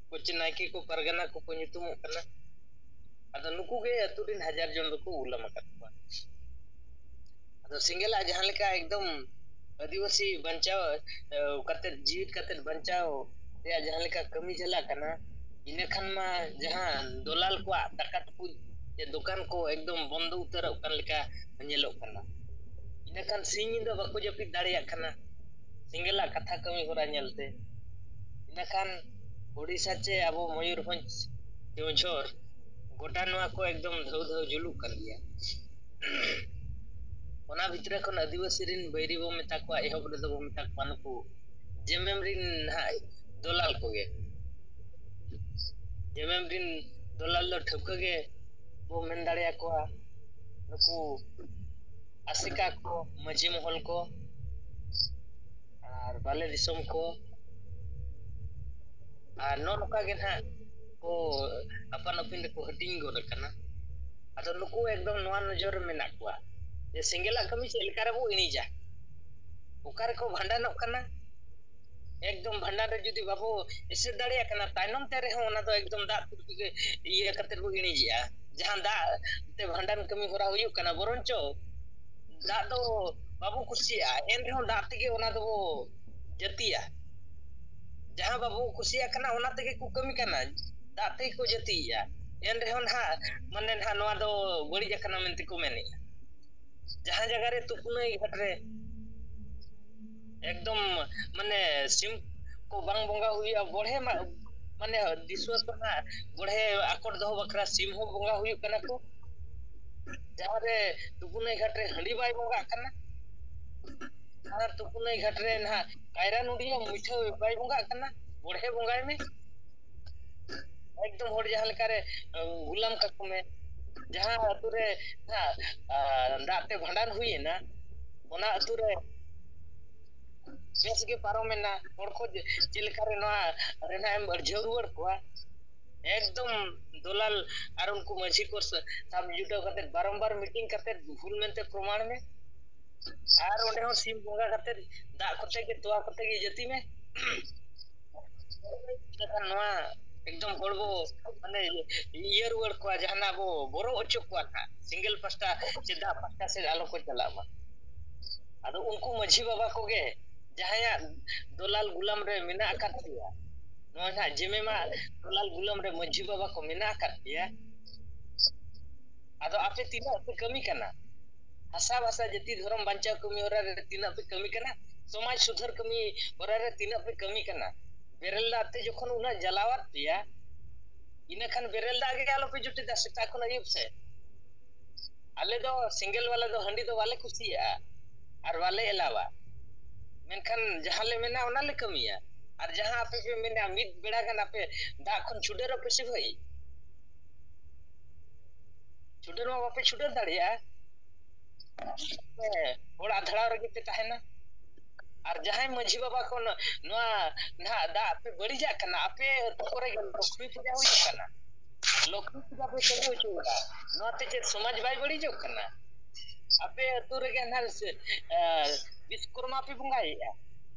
ᱠᱚ ᱪᱮ ᱱᱟᱭᱠᱮ ᱠᱚ ᱯᱟᱨᱜᱟᱱᱟ ᱠᱚᱠᱚ ᱧᱩᱛᱩᱢᱚᱜ ᱠᱟᱱᱟ᱾ ᱟᱫᱚ ᱱᱩᱠᱩ ᱜᱮ ᱟᱹᱛᱩ ᱨᱮᱱ ᱦᱟᱡᱟᱨ ᱡᱚᱱ ᱫᱚᱠᱚ ᱜᱩᱞᱟᱢ ᱟᱠᱟᱫ ᱠᱚᱣᱟ᱾ ᱟᱫᱚ ᱥᱮᱸᱜᱮᱞᱟᱜ ᱡᱟᱦᱟᱸ ᱞᱮᱠᱟ ᱮᱠᱫᱚᱢ ᱟᱹᱫᱤᱵᱟᱹᱥᱤ ᱵᱟᱧᱪᱟᱣ, ᱮ, ᱠᱟᱛᱮᱫ, ᱡᱤᱣᱤᱫ ᱠᱟᱛᱮᱫ ᱵᱟᱧᱪᱟᱣ ᱨᱮᱭᱟᱜ ᱡᱟᱦᱟᱸ ᱞᱮᱠᱟ ᱠᱟᱹᱢᱤ ᱪᱟᱞᱟᱜ ᱠᱟᱱᱟ, ᱤᱱᱟᱹ ᱠᱷᱟᱱ ᱢᱟ ᱡᱟᱦᱟᱸ ᱫᱚᱞᱟᱞ ᱠᱚᱣᱟᱜ ᱫᱟᱠᱟ ᱴᱩᱠᱩᱡ ᱥᱮ ᱫᱚᱠᱟᱱ ᱠᱚ ᱮᱠᱫᱚᱢ ᱵᱚᱱᱫᱚ ᱩᱛᱟᱹᱨᱚᱜ ᱠᱟᱱ ᱞᱮᱠᱟ ᱧᱮᱞᱚᱜ ᱠᱟᱱᱟ᱾ ᱤᱱᱟᱹ ᱠᱷᱟᱱ ᱥᱤᱧ ᱧᱤᱫᱟᱹ ᱵᱟᱠᱚ ᱡᱟᱹᱯᱤᱫ ᱫᱟᱲᱮᱭᱟᱜ ᱠᱟᱱᱟ᱾ ᱥᱮᱸᱜᱮᱞᱟᱜ ᱠᱟᱛᱷᱟ ᱠᱟᱹᱢᱤ ᱦᱚᱨᱟ ᱧᱮᱞᱛᱮ᱾ ᱤᱱᱟᱹ ᱠᱷᱟᱱ ᱳᱰᱤᱥᱟ ᱪᱮ ᱟᱵᱚ ᱢᱚᱭᱩᱨᱵᱷᱚᱸᱡᱽ, ᱠᱮᱣᱚᱱᱡᱷᱚᱨ, ᱜᱚᱴᱟ ᱱᱚᱣᱟ ᱠᱚ ᱮᱠᱫᱚᱢ ᱫᱷᱟᱹᱣ ᱫᱷᱟᱹᱣ ᱡᱩᱞᱩᱜ ᱠᱟᱱ ᱜᱮᱭᱟ᱾ ᱚᱱᱟ ᱵᱷᱤᱛᱨᱤ ᱠᱷᱚᱱ ᱟᱹᱫᱤᱵᱟᱹᱥᱤ ᱨᱤᱱ ᱵᱟᱹᱭᱨᱤ ᱵᱚ ᱢᱮᱛᱟ ᱠᱚᱣᱟ, ᱮᱦᱚᱵ ᱨᱮᱫᱚ ᱵᱚ ᱢᱮᱛᱟ ᱠᱚᱣᱟ ᱱᱩᱠᱩ ᱡᱮᱢᱮᱢ ᱨᱤᱱ ᱱᱟᱦᱟᱜ ᱫᱚᱞᱟᱞ ᱠᱚᱜᱮ᱾ ᱡᱮᱢᱮᱢ ᱨᱤᱱ ᱫᱚᱞᱟᱞ ᱫᱚ ᱴᱷᱟᱹᱣᱠᱟᱹ ᱜᱮ ᱵᱚ ᱢᱮᱱ ᱫᱟᱲᱮᱭᱟᱠᱚᱣᱟ ᱱᱩᱠᱩ ᱟᱥᱮᱠᱟ ᱠᱚ, ᱢᱟᱹᱡᱷᱤ ᱢᱚᱦᱚᱞ ᱠᱚ, ᱟᱨ ᱵᱟᱞᱮ ᱫᱤᱥᱚᱢ ᱠᱚ, ᱟᱨ ᱱᱚᱜᱼᱚ ᱱᱚᱝᱠᱟ ᱜᱮ ᱱᱟᱦᱟᱜ ᱠᱚ ᱟᱯᱟᱱ ᱟᱹᱯᱤᱱ ᱨᱮᱠᱚ ᱦᱟᱹᱴᱤᱧ ᱜᱚᱫ ᱟᱠᱟᱱᱟ᱾ ᱟᱫᱚ ᱱᱩᱠᱩ ᱮᱠᱫᱚᱢ ᱱᱚᱣᱟ ᱱᱚᱡᱚᱨ ᱨᱮ ᱢᱮᱱᱟᱜ ᱠᱚᱣᱟ ᱡᱮ ᱥᱮᱸᱜᱮᱞᱟᱜ ᱠᱟᱹᱢᱤ ᱪᱮᱫ ᱞᱮᱠᱟ ᱨᱮᱵᱚ ᱮᱱᱮᱡᱟ, ᱚᱠᱟ ᱨᱮᱠᱚ ᱵᱷᱟᱸᱰᱟᱱᱚᱜ ᱠᱟᱱᱟ᱾ ᱮᱠᱫᱚᱢ ᱵᱷᱟᱸᱰᱟᱱ ᱨᱮ ᱡᱩᱫᱤ ᱵᱟᱵᱚ ᱮᱥᱮᱫ ᱫᱟᱲᱮᱭᱟᱜ ᱠᱟᱱᱟ, ᱛᱟᱭᱱᱚᱢ ᱛᱮ ᱨᱮᱦᱚᱸ ᱚᱱᱟ ᱫᱚ ᱮᱠᱫᱚᱢ ᱫᱟᱜ ᱛᱮ ᱤᱭᱟᱹ ᱠᱟᱛᱮ ᱵᱚ ᱮᱱᱮᱡᱮᱜᱼᱟ᱾ ᱡᱟᱦᱟᱸ ᱫᱟᱜ ᱛᱮ ᱵᱷᱟᱸᱰᱟᱱ ᱠᱟᱹᱢᱤ ᱦᱚᱨᱟ ᱦᱩᱭᱩᱜ ᱠᱟᱱᱟ, ᱵᱚᱨᱚᱱᱪᱚ ᱫᱟᱜ ᱫᱚ ᱵᱟᱵᱚ ᱠᱩᱥᱤᱭᱟᱜᱼᱟ, ᱮᱱ ᱨᱮᱦᱚᱸ ᱫᱟᱜ ᱛᱮᱜᱮ ᱚᱱᱟ ᱫᱚᱵᱚ ᱡᱟᱹᱛᱤᱭᱟ᱾ ᱡᱟᱦᱟᱸ ᱵᱟᱵᱚ ᱠᱩᱥᱤᱭᱟᱜ ᱠᱟᱱᱟ, ᱚᱱᱟ ᱛᱮᱜᱮ ᱠᱚ ᱠᱟᱹᱢᱤ ᱠᱟᱱᱟ, ᱫᱟᱜ ᱛᱮᱜᱮ ᱠᱚ ᱡᱟᱹᱛᱤᱭᱮᱜᱼᱟ᱾ ᱮᱱ ᱨᱮᱦᱚᱸ ᱱᱟᱦᱟᱜ, ᱢᱟᱱᱮ ᱱᱟᱦᱟᱜ ᱱᱚᱣᱟ ᱫᱚ ᱵᱟᱹᱲᱤᱡ ᱟᱠᱟᱱᱟ ᱢᱮᱱᱛᱮ ᱠᱚ ᱢᱮᱱᱮᱜᱼᱟ᱾ ᱡᱟᱦᱟᱸ ᱡᱟᱭᱜᱟ ᱨᱮ ᱛᱩᱯᱩᱱᱟᱹᱭ ᱜᱷᱟᱴ ᱨᱮ ᱮᱠᱫᱚᱢ, ᱢᱟᱱᱮ, ᱥᱤᱢ ᱠᱚ ᱵᱟᱝ ᱵᱚᱸᱜᱟ ᱦᱩᱭᱩᱜᱼᱟ, ᱵᱚᱲᱦᱮ ᱢᱟ, ᱢᱟᱱᱮ, ᱫᱤᱥᱣᱟᱹ ᱠᱚ ᱱᱟᱦᱟᱜ ᱵᱚᱲᱦᱮ ᱟᱠᱚᱴ ᱫᱚᱦᱚ ᱵᱟᱠᱷᱨᱟ ᱥᱤᱢ ᱦᱚᱸ ᱵᱚᱸᱜᱟ ᱦᱩᱭᱩᱜ ᱠᱟᱱᱟ ᱠᱚ᱾ ᱡᱟᱦᱟᱸ ᱨᱮ ᱛᱩᱯᱩᱱᱟᱹᱭ ᱜᱷᱟᱴ ᱨᱮ ᱦᱟᱺᱰᱤ ᱵᱟᱭ ᱵᱚᱸᱜᱟᱜ ᱠᱟᱱᱟ, ᱟᱨ ᱛᱩᱯᱩᱱᱟᱹᱭ ᱜᱷᱟᱴ ᱨᱮ ᱱᱟᱦᱟᱜ ᱠᱟᱭᱨᱟ ᱱᱩᱰᱤᱭᱟᱹ ᱢᱤᱴᱷᱟᱹ ᱵᱟᱭ ᱵᱚᱸᱜᱟᱜ ᱠᱟᱱᱟ, ᱵᱚᱲᱦᱮ ᱵᱚᱸᱜᱟᱭ ᱢᱮ᱾ ᱮᱠᱫᱚᱢ ᱦᱚᱲ ᱡᱟᱦᱟᱸ ᱞᱮᱠᱟᱨᱮ, ᱟᱸ, ᱜᱩᱞᱟᱢ ᱠᱟᱠᱚ ᱢᱮ᱾ ᱡᱟᱦᱟᱸ ᱟᱹᱛᱩ ᱨᱮ ᱱᱟᱦᱟᱜ, ᱟᱸ, ᱫᱟᱜ ᱛᱮ ᱵᱷᱟᱸᱰᱟᱱ ᱦᱩᱭᱮᱱᱟ, ᱚᱱᱟ ᱟᱹᱛᱩ ᱨᱮ ᱵᱮᱥ ᱜᱮ ᱯᱟᱨᱚᱢᱮᱱᱟ᱾ ᱦᱚᱲ ᱠᱚ ᱪᱮ-, ᱪᱮᱫ ᱞᱮᱠᱟᱨᱮ ᱱᱚᱣᱟ ᱨᱮ ᱱᱟᱦᱟᱜ ᱮᱢ ᱟᱹᱲᱡᱷᱟᱹᱣ ᱨᱩᱣᱟᱹᱲ ᱠᱚᱣᱟ? ᱮᱠᱫᱚᱢ ᱫᱚᱞᱟᱞ ᱟᱨ ᱩᱱᱠᱩ ᱢᱟᱹᱡᱷᱤ ᱠᱚ ᱥᱟ-, ᱥᱟᱵ ᱡᱩᱴᱟᱹᱣ ᱠᱟᱛᱮ ᱵᱟᱨᱚᱢᱵᱟᱨ ᱢᱤᱴᱤᱝ ᱠᱟᱛᱮ ᱵᱷᱩᱞ ᱢᱮᱱᱛᱮ ᱯᱨᱚᱢᱟᱬ ᱢᱮ᱾ ᱟᱨ ᱚᱸᱰᱮ ᱦᱚᱸ ᱥᱤᱢ ᱵᱚᱸᱜᱟ ᱠᱟᱛᱮ ᱫᱟᱜ ᱠᱚᱛᱮ ᱜᱮ, ᱛᱚᱣᱟ ᱠᱚᱛᱮ ᱜᱮ ᱡᱟᱹᱛᱤ ᱢᱮ᱾ ᱮᱱᱠᱷᱟᱱ ᱱᱚᱣᱟ ᱮᱠᱫᱚᱢ ᱦᱚᱲ ᱵᱚ, ᱢᱟᱱᱮ, ᱤᱭᱟᱹ ᱨᱩᱣᱟᱹᱲ ᱠᱚᱣᱟ, ᱡᱟᱦᱟᱱᱟᱜ ᱵᱚ ᱵᱚᱨᱚ ᱦᱚᱪᱚ ᱠᱚᱣᱟ ᱱᱟᱦᱟᱜ, ᱥᱮᱸᱜᱮᱞ ᱯᱟᱥᱴᱟ ᱥᱮ ᱫᱟᱜ ᱯᱟᱥᱴᱟ ᱥᱮᱫ ᱟᱞᱚ ᱠᱚ ᱪᱟᱞᱟᱜ ᱢᱟ᱾ ᱟᱫᱚ ᱩᱱᱠᱩ ᱢᱟᱹᱡᱷᱤ ᱵᱟᱵᱟ ᱠᱚᱜᱮ ᱡᱟᱦᱟᱸᱭᱟᱜ ᱫᱚᱞᱟᱞ ᱜᱩᱞᱟᱢ ᱨᱮ ᱢᱮᱱᱟᱜ ᱟᱠᱟᱫ ᱯᱮᱭᱟ, ᱱᱚᱜᱼᱚᱭ ᱱᱟᱦᱟᱜ ᱡᱮᱢᱮᱢᱟ ᱴᱚᱞᱟ ᱜᱩᱞᱟᱹᱢ ᱨᱮ ᱢᱟᱹᱡᱷᱤ ᱵᱟᱵᱟ ᱠᱚ ᱢᱮᱱᱟᱜ ᱟᱠᱟᱫ ᱯᱮᱭᱟ᱾ ᱟᱫᱚ ᱟᱯᱮ ᱛᱤᱱᱟᱹᱜ ᱯᱮ ᱠᱟᱹᱢᱤ ᱠᱟᱱᱟ? ᱦᱟᱥᱟ ᱵᱷᱟᱥᱟ ᱡᱟᱹᱛᱤ ᱫᱷᱚᱨᱚᱢ ᱵᱟᱧᱪᱟᱣ ᱠᱟᱹᱢᱤ ᱦᱚᱨᱟ ᱨᱮ ᱛᱤᱱᱟᱹᱜ ᱯᱮ ᱠᱟᱹᱢᱤ ᱠᱟᱱᱟ? ᱥᱚᱢᱟᱡᱽ ᱥᱩᱫᱷᱟᱹᱨ ᱠᱟᱹᱢᱤ ᱦᱚᱨᱟ ᱨᱮ ᱛᱤᱱᱟᱹᱜ ᱯᱮ ᱠᱟᱹᱢᱤ ᱠᱟᱱᱟ? ᱵᱮᱨᱮᱞ ᱫᱟᱜ ᱛᱮ ᱡᱚᱠᱷᱚᱱ ᱩᱱᱟᱹᱜ ᱡᱟᱞᱟᱣᱟᱫ ᱯᱮᱭᱟ, ᱤᱱᱟᱹ ᱠᱷᱟᱱ ᱵᱮᱨᱮᱞ ᱫᱟᱜ ᱜᱮ ᱟᱞᱚᱯᱮ ᱡᱚᱴᱮᱫᱟ ᱥᱮᱛᱟᱜ ᱠᱷᱚᱱ ᱟᱹᱭᱩᱵ ᱥᱮᱫ᱾ ᱟᱞᱮ ᱫᱚ ᱥᱮᱸᱜᱮᱞ ᱵᱟᱞᱟ ᱫᱚ ᱦᱟᱺᱰᱤ ᱫᱚ ᱵᱟᱞᱮ ᱠᱩᱥᱤᱭᱟᱜᱼᱟ ᱟᱨ ᱵᱟᱞᱮ ᱮᱞᱟᱣᱟ᱾ ᱢᱮᱱᱠᱷᱟᱱ ᱡᱟᱦᱟᱸ ᱞᱮ ᱢᱮᱱᱟ ᱚᱱᱟ ᱞᱮ ᱠᱟᱹᱢᱤᱭᱟ᱾ ᱟᱨ ᱡᱟᱦᱟᱸ ᱟᱯᱮ ᱯᱮ ᱢᱮᱱᱟ ᱢᱤᱫ ᱵᱮᱲᱟ ᱜᱟᱱ ᱟᱯᱮ ᱫᱟᱜ ᱠᱷᱚᱱ ᱪᱷᱩᱰᱟᱹᱨᱚᱜ ᱯᱮ ᱥᱮ ᱵᱷᱟᱹᱭ, ᱪᱷᱩᱰᱟᱹᱨ ᱢᱟ ᱵᱟᱯᱮ ᱪᱷᱩᱰᱟᱹᱨ ᱫᱟᱲᱮᱭᱟᱜᱼᱟ᱾ ᱦᱮᱸ, ᱦᱚᱲ ᱟᱫᱷᱲᱟᱣ ᱨᱮᱜᱮ ᱯᱮ ᱛᱟᱦᱮᱱᱟ᱾ ᱟᱨ ᱡᱟᱦᱟᱸᱭ ᱢᱟᱹᱡᱷᱤ ᱵᱟᱵᱟ ᱠᱚ ᱱᱚ-, ᱱᱚᱣᱟ ᱱᱟᱦᱟᱜ ᱫᱟᱜ ᱯᱮ ᱵᱟᱹᱲᱤᱡᱟᱜ ᱠᱟᱱᱟ, ᱟᱯᱮ ᱟᱹᱛᱩ ᱠᱚᱨᱮ ᱜᱮ ᱞᱚᱠᱷᱢᱤ ᱯᱩᱡᱟ ᱦᱩᱭᱩᱜ ᱠᱟᱱᱟ, ᱞᱚᱠᱷᱢᱤ ᱯᱩᱡᱟ ᱯᱮ ᱠᱟᱹᱢᱤ ᱦᱚᱪᱚᱭᱮᱫᱟ, ᱱᱚᱣᱟ ᱛᱮ ᱪᱮᱫ ᱥᱚᱢᱟᱡᱽ ᱵᱟᱭ ᱵᱟᱹᱲᱤᱡᱚᱜ ᱠᱟᱱᱟ? ᱟᱯᱮ ᱟᱹᱛᱩ ᱨᱮᱜᱮ ᱱᱟᱦᱟᱜ ᱥᱮ, ᱮ, ᱵᱤᱥᱠᱚᱨᱢᱟ ᱯᱮ ᱵᱚᱸᱜᱟᱭᱮᱫᱼᱟ,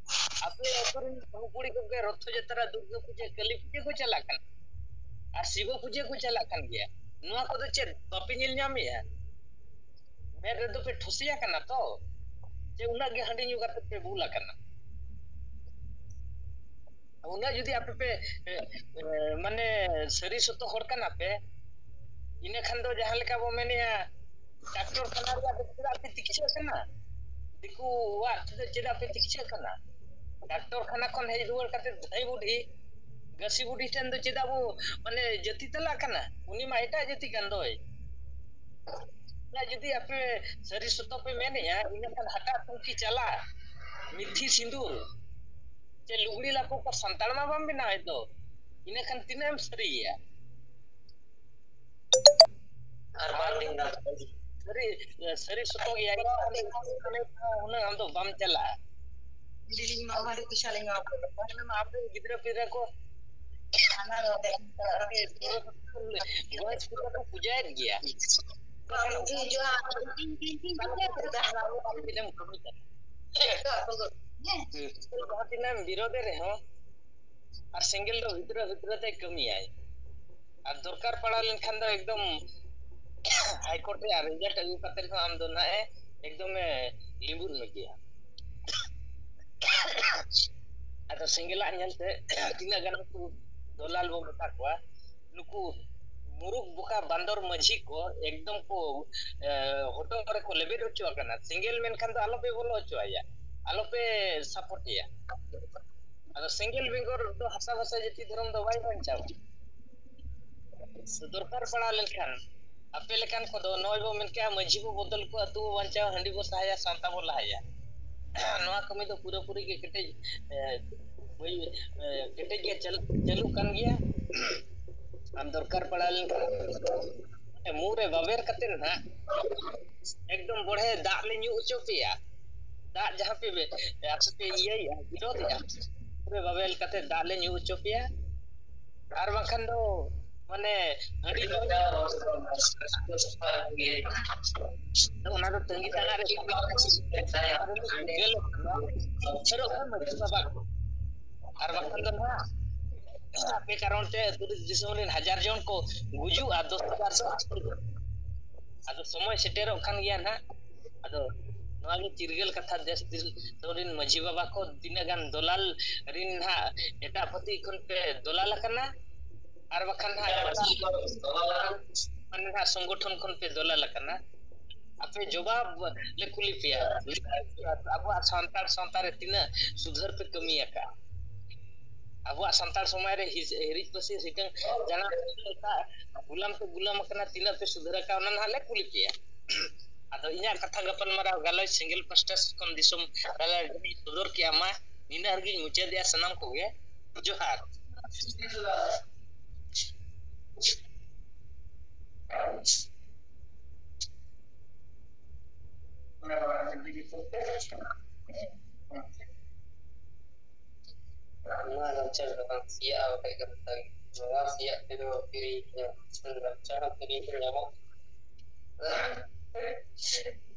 ᱟᱯᱮ ᱟᱹᱛᱩ ᱨᱮᱱ ᱵᱟᱹᱦᱩ ᱠᱩᱲᱤ ᱠᱚᱜᱮ ᱨᱚᱛᱷᱚ ᱡᱟᱛᱨᱟ, ᱫᱩᱨᱜᱟᱹ ᱯᱩᱡᱟᱹ, ᱠᱟᱹᱞᱤ ᱯᱩᱡᱟᱹ ᱠᱚ ᱪᱟᱞᱟᱜ ᱠᱟᱱᱟ ᱟᱨ ᱥᱤᱵᱚ ᱯᱩᱡᱟᱹ ᱠᱚ ᱪᱟᱞᱟᱜ ᱠᱟᱱ ᱜᱮᱭᱟ᱾ ᱱᱚᱣᱟ ᱠᱚᱫᱚ ᱪᱮᱫ ᱵᱟᱯᱮ ᱧᱮᱞ ᱧᱟᱢᱮᱫᱼᱟ? ᱢᱮᱫ ᱨᱮᱫᱚ ᱯᱮ ᱴᱷᱩᱥᱤᱭᱟ ᱠᱟᱱᱟ ᱛᱚ, ᱡᱮ ᱩᱱᱟᱹᱜ ᱜᱮ ᱦᱟᱺᱰᱤ ᱧᱩ ᱠᱟᱛᱮ ᱯᱮ ᱵᱩᱞ ᱟᱠᱟᱱᱟ᱾ ᱩᱱᱟᱹᱜ ᱡᱩᱫᱤ ᱟᱯᱮ ᱯᱮ, ᱮ, ᱮ, ᱢᱟᱱᱮ ᱥᱟᱹᱨᱤ ᱥᱚᱛᱚ ᱦᱚᱲ ᱠᱟᱱᱟ ᱯᱮ, ᱤᱱᱟᱹ ᱠᱷᱟᱱ ᱫᱚ ᱡᱟᱦᱟᱸ ᱞᱮᱠᱟ ᱵᱚ ᱢᱮᱱᱮᱜᱼᱟ, ᱰᱟᱠᱛᱚᱨ ᱠᱷᱟᱱᱟ ᱨᱮᱭᱟᱜ ᱫᱚ ᱪᱮᱫᱟᱜ ᱯᱮ ᱛᱤᱠᱤᱪᱷᱟᱹᱜ ᱠᱟᱱᱟ? ᱫᱤᱠᱩᱣᱟᱜ ᱛᱮᱫᱚ ᱪᱮᱫᱟᱜ ᱯᱮ ᱛᱤᱠᱤᱪᱷᱟᱹᱜ ᱠᱟᱱᱟ? ᱰᱟᱠᱛᱚᱨ ᱠᱷᱟᱱᱟ ᱠᱷᱚᱱ ᱦᱮᱡ ᱨᱩᱣᱟᱹᱲ ᱠᱟᱛᱮ ᱫᱷᱟᱹᱭ ᱵᱩᱰᱷᱤ, ᱜᱟᱹᱥᱤ ᱵᱩᱰᱷᱤ ᱴᱷᱮᱱ ᱫᱚ ᱪᱮᱫᱟᱜ ᱵᱚ, ᱢᱟᱱᱮ, ᱡᱟᱹᱛᱤ ᱛᱟᱞᱟᱜ ᱠᱟᱱᱟ? ᱩᱱᱤ ᱢᱟ ᱮᱴᱟᱜ ᱡᱟᱹᱛᱤ ᱠᱟᱱ ᱫᱚᱭ᱾ ᱚᱱᱟ ᱡᱩᱫᱤ ᱟᱯᱮ ᱥᱟᱹᱨᱤ ᱥᱚᱛᱚ ᱯᱮ ᱢᱮᱱᱮᱜᱼᱟ, ᱤᱱᱟᱹ ᱠᱷᱟᱱ ᱦᱟᱴᱟᱜ ᱴᱩᱝᱠᱤ ᱪᱟᱞᱟ, ᱢᱤᱛᱷᱤ ᱥᱤᱸᱫᱩᱨ, ᱪᱮ ᱞᱩᱜᱽᱲᱤ ᱞᱟᱯᱚ ᱠᱚ ᱥᱟᱱᱛᱟᱲ ᱢᱟ ᱵᱟᱢ ᱵᱮᱱᱟᱣᱮᱫ ᱫᱚ, ᱤᱱᱟᱹ ᱠᱷᱟᱱ ᱛᱤᱱᱟᱹᱜ ᱮᱢ ᱥᱟᱹᱨᱤᱭᱮᱭᱟ? ᱟᱨ ᱵᱟᱨ ᱫᱤᱱ ᱜᱟᱱ᱾ ᱥᱟᱹᱨᱤ, ᱥᱟᱹᱨᱤ ᱥᱚᱛᱚ ᱜᱮᱭᱟ, ᱤᱱᱟᱹ ᱠᱷᱟᱱ ᱩᱱᱟᱹᱜ ᱟᱢ ᱫᱚ ᱵᱟᱢ ᱪᱟᱞᱟᱜᱼᱟ᱾ ᱫᱤᱞᱤᱧ ᱢᱟ ᱵᱷᱟᱞᱮ ᱯᱚᱭᱥᱟ ᱞᱤᱧ ᱮᱢᱟ ᱠᱚᱣᱟ᱾ ᱟᱵᱚᱨᱮᱱ ᱜᱤᱫᱽᱨᱟᱹ ᱯᱤᱫᱽᱨᱟᱹ ᱠᱚ ᱦᱟᱱᱟ ᱱᱚᱰᱮ᱾ ᱜᱚᱱᱮᱥ ᱯᱩᱡᱟᱹ ᱠᱚ ᱯᱩᱡᱟᱹᱭᱮᱫ ᱜᱮᱭᱟ᱾ ᱵᱟᱝ, ᱤᱧ ᱡᱚᱦᱟᱨ, ᱤᱧ, ᱤᱧ, ᱤᱧ, ᱤᱧ ᱯᱩᱡᱟᱹ ᱠᱮᱫᱟ᱾ ᱛᱤᱱᱟᱹᱜ ᱮᱢ ᱠᱟᱹᱢᱤ ᱠᱟᱱᱟ? ᱦᱮᱸ᱾ ᱡᱟᱦᱟᱸ ᱛᱤᱱᱟᱹᱜ ᱮᱢ ᱵᱤᱨᱳᱫᱮ ᱨᱮᱦᱚᱸ, ᱟᱨ ᱥᱮᱸᱜᱮᱞ ᱫᱚ ᱵᱷᱤᱛᱨᱟᱹ ᱵᱷᱤᱛᱨᱟᱹ ᱛᱮ ᱠᱟᱹᱢᱤᱭᱟᱭ᱾ ᱟᱨ ᱫᱚᱨᱠᱟᱨ ᱯᱟᱲᱟᱣ ᱞᱮᱱᱠᱷᱟᱱ ᱫᱚ ᱮᱠᱫᱚᱢ ᱦᱟᱭ ᱠᱳᱨᱴ ᱨᱮ ᱨᱤᱡᱟᱞᱴ ᱟᱹᱜᱩ ᱠᱟᱛᱮ ᱨᱮᱦᱚᱸ ᱟᱢ ᱫᱚ ᱱᱟᱦᱟᱜ ᱮ ᱮᱠᱫᱚᱢᱮ ᱞᱤᱸᱵᱩᱨ ᱢᱮᱜᱮᱭᱟ᱾ ᱟᱫᱚ ᱥᱮᱸᱜᱮᱞᱟᱜ ᱧᱮᱞᱛᱮ ᱛᱤᱱᱟᱹᱜ ᱜᱟᱱ ᱩᱱᱠᱩ ᱫᱚᱞᱟᱞ ᱵᱚ ᱢᱮᱛᱟ ᱠᱚᱣᱟ, ᱱᱩᱠᱩ ᱢᱩᱨᱩᱠ ᱵᱚᱠᱟ ᱵᱟᱸᱫᱚᱨ ᱢᱟᱹᱡᱷᱤ ᱠᱚ ᱮᱠᱫᱚᱢ ᱠᱚ, ᱮ, ᱦᱚᱴᱚᱜ ᱨᱮᱠᱚ ᱞᱮᱵᱮᱫ ᱦᱚᱪᱚ ᱟᱠᱟᱱᱟ, ᱥᱮᱸᱜᱮᱞ ᱢᱮᱱᱠᱷᱟᱱ ᱫᱚ ᱟᱞᱚᱯᱮ ᱵᱚᱞᱚ ᱦᱚᱪᱚ ᱟᱭᱟ, ᱟᱞᱚᱯᱮ ᱥᱟᱯᱚᱴᱮᱭᱟ᱾ ᱟᱫᱚ ᱥᱮᱸᱜᱮᱞ ᱵᱮᱜᱚᱨ ᱫᱚ ᱦᱟᱥᱟ ᱵᱷᱟᱥᱟ ᱡᱟᱹᱛᱤ ᱫᱷᱚᱨᱚᱢ ᱫᱚ ᱵᱟᱭ ᱵᱟᱧᱪᱟᱣᱟ᱾ ᱫᱚᱨᱠᱟᱨ ᱯᱟᱲᱟᱣ ᱞᱮᱱᱠᱷᱟᱱ ᱟᱯᱮ ᱞᱮᱠᱟᱱ ᱠᱚᱫᱚ ᱱᱚᱜᱼᱚᱭ ᱵᱚ ᱢᱮᱱ ᱠᱮᱜᱼᱟ, ᱢᱟᱹᱡᱷᱤ ᱵᱚ ᱵᱚᱫᱚᱞ ᱠᱚᱣᱟ, ᱟᱹᱛᱩ ᱵᱚ ᱵᱟᱧᱪᱟᱣᱟ, ᱦᱟᱺᱰᱤ ᱵᱚ ᱥᱟᱦᱟᱭᱟ, ᱥᱟᱶᱛᱟ ᱵᱚ ᱞᱟᱦᱟᱭᱟ᱾ ᱱᱚᱣᱟ ᱠᱟᱹᱢᱤ ᱫᱚ ᱯᱩᱨᱟᱹᱯᱩᱨᱤ ᱜᱮ ᱠᱮᱴᱮᱡ, ᱮ, ᱵᱟᱹᱭ-, ᱮ, ᱠᱮᱴᱮᱡ ᱜᱮ ᱪᱟᱹᱞᱩ, ᱪᱟᱹᱞᱩᱜ ᱠᱟᱱ ᱜᱮᱭᱟ᱾ ᱟᱢ ᱫᱚᱨᱠᱟᱨ ᱯᱟᱲᱟᱣ ᱞᱮᱱᱠᱷᱟᱱ ᱢᱩ ᱨᱮ ᱵᱟᱵᱮᱨ ᱠᱟᱛᱮ ᱱᱟᱦᱟᱜ ᱮᱠᱫᱚᱢ ᱵᱚᱲᱦᱮ ᱫᱟᱜ ᱞᱮ ᱧᱩ ᱦᱚᱪᱚ ᱯᱮᱭᱟ᱾ ᱫᱟᱜ ᱡᱟᱦᱟᱸ ᱯᱮ ᱵᱮ-, ᱟᱯᱮ ᱯᱮ ᱤᱭᱟᱹᱭᱮᱜᱼᱟ, ᱵᱤᱨᱳᱫᱮᱜᱼᱟ, ᱢᱩ ᱨᱮ ᱵᱟᱵᱮᱨ ᱠᱟᱛᱮ ᱫᱟᱜ ᱞᱮ ᱧᱩ ᱦᱚᱪᱚ ᱯᱮᱭᱟ᱾ ᱟᱨ ᱵᱟᱝᱠᱷᱟᱱ ᱫᱚ ᱢᱟᱱᱮ ᱦᱟᱺᱰᱤ ᱧᱩ ᱧᱩ ᱚᱱᱟ ᱫᱚ ᱛᱟᱺᱜᱤ ᱛᱟᱲᱟᱜ ᱨᱮ ᱜᱮᱞᱚᱜ ᱠᱟᱱᱟ᱾ ᱥᱮᱨᱚᱜ ᱠᱟᱱ ᱢᱟᱹᱡᱷᱤ ᱵᱟᱵᱟ ᱠᱚ᱾ ᱟᱨ ᱵᱟᱝᱠᱷᱟᱱ ᱫᱚ ᱱᱟᱦᱟᱜ ᱟᱯᱮ ᱠᱟᱨᱚᱱ ᱛᱮ ᱟᱹᱛᱩ ᱫᱤᱥᱚᱢ ᱨᱮᱱ ᱦᱟᱡᱟᱨ ᱡᱚᱱ ᱠᱚ ᱜᱩᱡᱩᱜᱼᱟ, ᱫᱚᱥ ᱦᱟᱡᱟᱨ ᱫᱚ ᱟᱹᱛᱩ ᱨᱮ᱾ ᱟᱫᱚ ᱥᱚᱢᱚᱭ ᱥᱮᱴᱮᱨᱚᱜ ᱠᱟᱱ ᱜᱮᱭᱟ ᱱᱟᱦᱟᱜ᱾ ᱟᱫᱚ ᱱᱚᱣᱟ ᱜᱮ ᱪᱤᱨᱜᱟᱹᱞ ᱠᱟᱛᱷᱟ, ᱫᱮᱥ ᱫᱤᱥᱚᱢ ᱨᱮᱱ ᱢᱟᱹᱡᱷᱤ ᱵᱟᱵᱟ ᱠᱚ ᱛᱤᱱᱟᱹᱜ ᱜᱟᱱ ᱫᱚᱞᱟᱞ ᱨᱮᱱ ᱱᱟᱦᱟᱜ ᱮᱴᱟᱜ ᱯᱟᱹᱛᱤ ᱠᱷᱚᱱ ᱯᱮ ᱫᱚᱞᱟᱞ ᱟᱠᱟᱱᱟ, ᱟᱨ ᱵᱟᱠᱷᱟᱱ ᱱᱟᱦᱟᱜ ᱢᱟᱱᱮ ᱱᱟᱦᱟᱜ ᱥᱚᱝᱜᱚᱴᱷᱚᱱ ᱠᱷᱚᱱ ᱯᱮ ᱫᱚᱞᱟᱞ ᱟᱠᱟᱱᱟ᱾ ᱟᱯᱮ ᱡᱚᱵᱟᱵ ᱞᱮ ᱠᱩᱞᱤ ᱯᱮᱭᱟ, ᱟᱵᱚᱣᱟᱜ ᱥᱟᱱᱛᱟᱲ ᱥᱟᱶᱛᱟ ᱨᱮ ᱛᱤᱱᱟᱹᱜ ᱥᱩᱫᱷᱟᱹᱨ ᱯᱮ ᱠᱟᱹᱢᱤ ᱟᱠᱟᱫᱼᱟ? ᱟᱵᱚᱣᱟᱜ ᱥᱟᱱᱛᱟᱲ ᱥᱚᱢᱟᱡᱽ ᱨᱮ ᱦᱤᱥ-, ᱦᱤᱨᱤᱡ ᱯᱟᱹᱥᱤᱨ ᱦᱤᱴᱟᱹᱝ ᱡᱟᱱᱟᱢ ᱮᱴᱟᱜ ᱜᱩᱞᱟᱢ ᱯᱮ ᱜᱩᱞᱟᱢ ᱟᱠᱟᱱᱟ, ᱛᱤᱱᱟᱹᱜ ᱯᱮ ᱥᱩᱫᱷᱟᱹᱨ ᱟᱠᱟᱫᱼᱟ, ᱚᱱᱟ ᱱᱟᱦᱟᱜ ᱞᱮ ᱠᱩᱞᱤ ᱯᱮᱭᱟ᱾ ᱟᱫᱚ ᱤᱧᱟᱹᱜ ᱠᱟᱛᱷᱟ ᱜᱟᱯᱟᱞᱢᱟᱨᱟᱣ ᱜᱟᱞᱚᱪ ᱥᱮᱸᱜᱮᱞ ᱯᱟᱥᱴᱟ ᱥᱮᱫ ᱠᱷᱚᱱ ᱫᱤᱥᱚᱢ ᱛᱟᱞᱟ ᱨᱮ ᱥᱚᱫᱚᱨ ᱠᱮᱜᱼᱟ, ᱢᱟ ᱱᱤᱱᱟᱹᱜ ᱨᱮᱜᱮᱧ ᱢᱩᱪᱟᱹᱫᱮᱜᱼᱟ᱾ ᱥᱟᱱᱟᱢ ᱠᱚᱜᱮ ᱡᱚᱦᱟᱨ᱾ ᱱᱚᱣᱟ ᱞᱟᱠᱪᱟᱨ ᱫᱚ ᱵᱟᱝ ᱥᱮᱭᱟᱜᱼᱟ, ᱵᱟᱠᱷᱟᱡ ᱫᱚ ᱢᱮᱛᱟᱭ, ᱱᱚᱣᱟ ᱥᱮᱭᱟᱜ ᱛᱮᱫᱚ ᱠᱤᱨᱤᱧ ᱟᱹᱠᱷᱨᱤᱧ, ᱞᱟᱠᱪᱟᱨ ᱦᱚᱸ ᱠᱤᱨᱤᱧ ᱛᱮ ᱧᱟᱢᱚᱜ᱾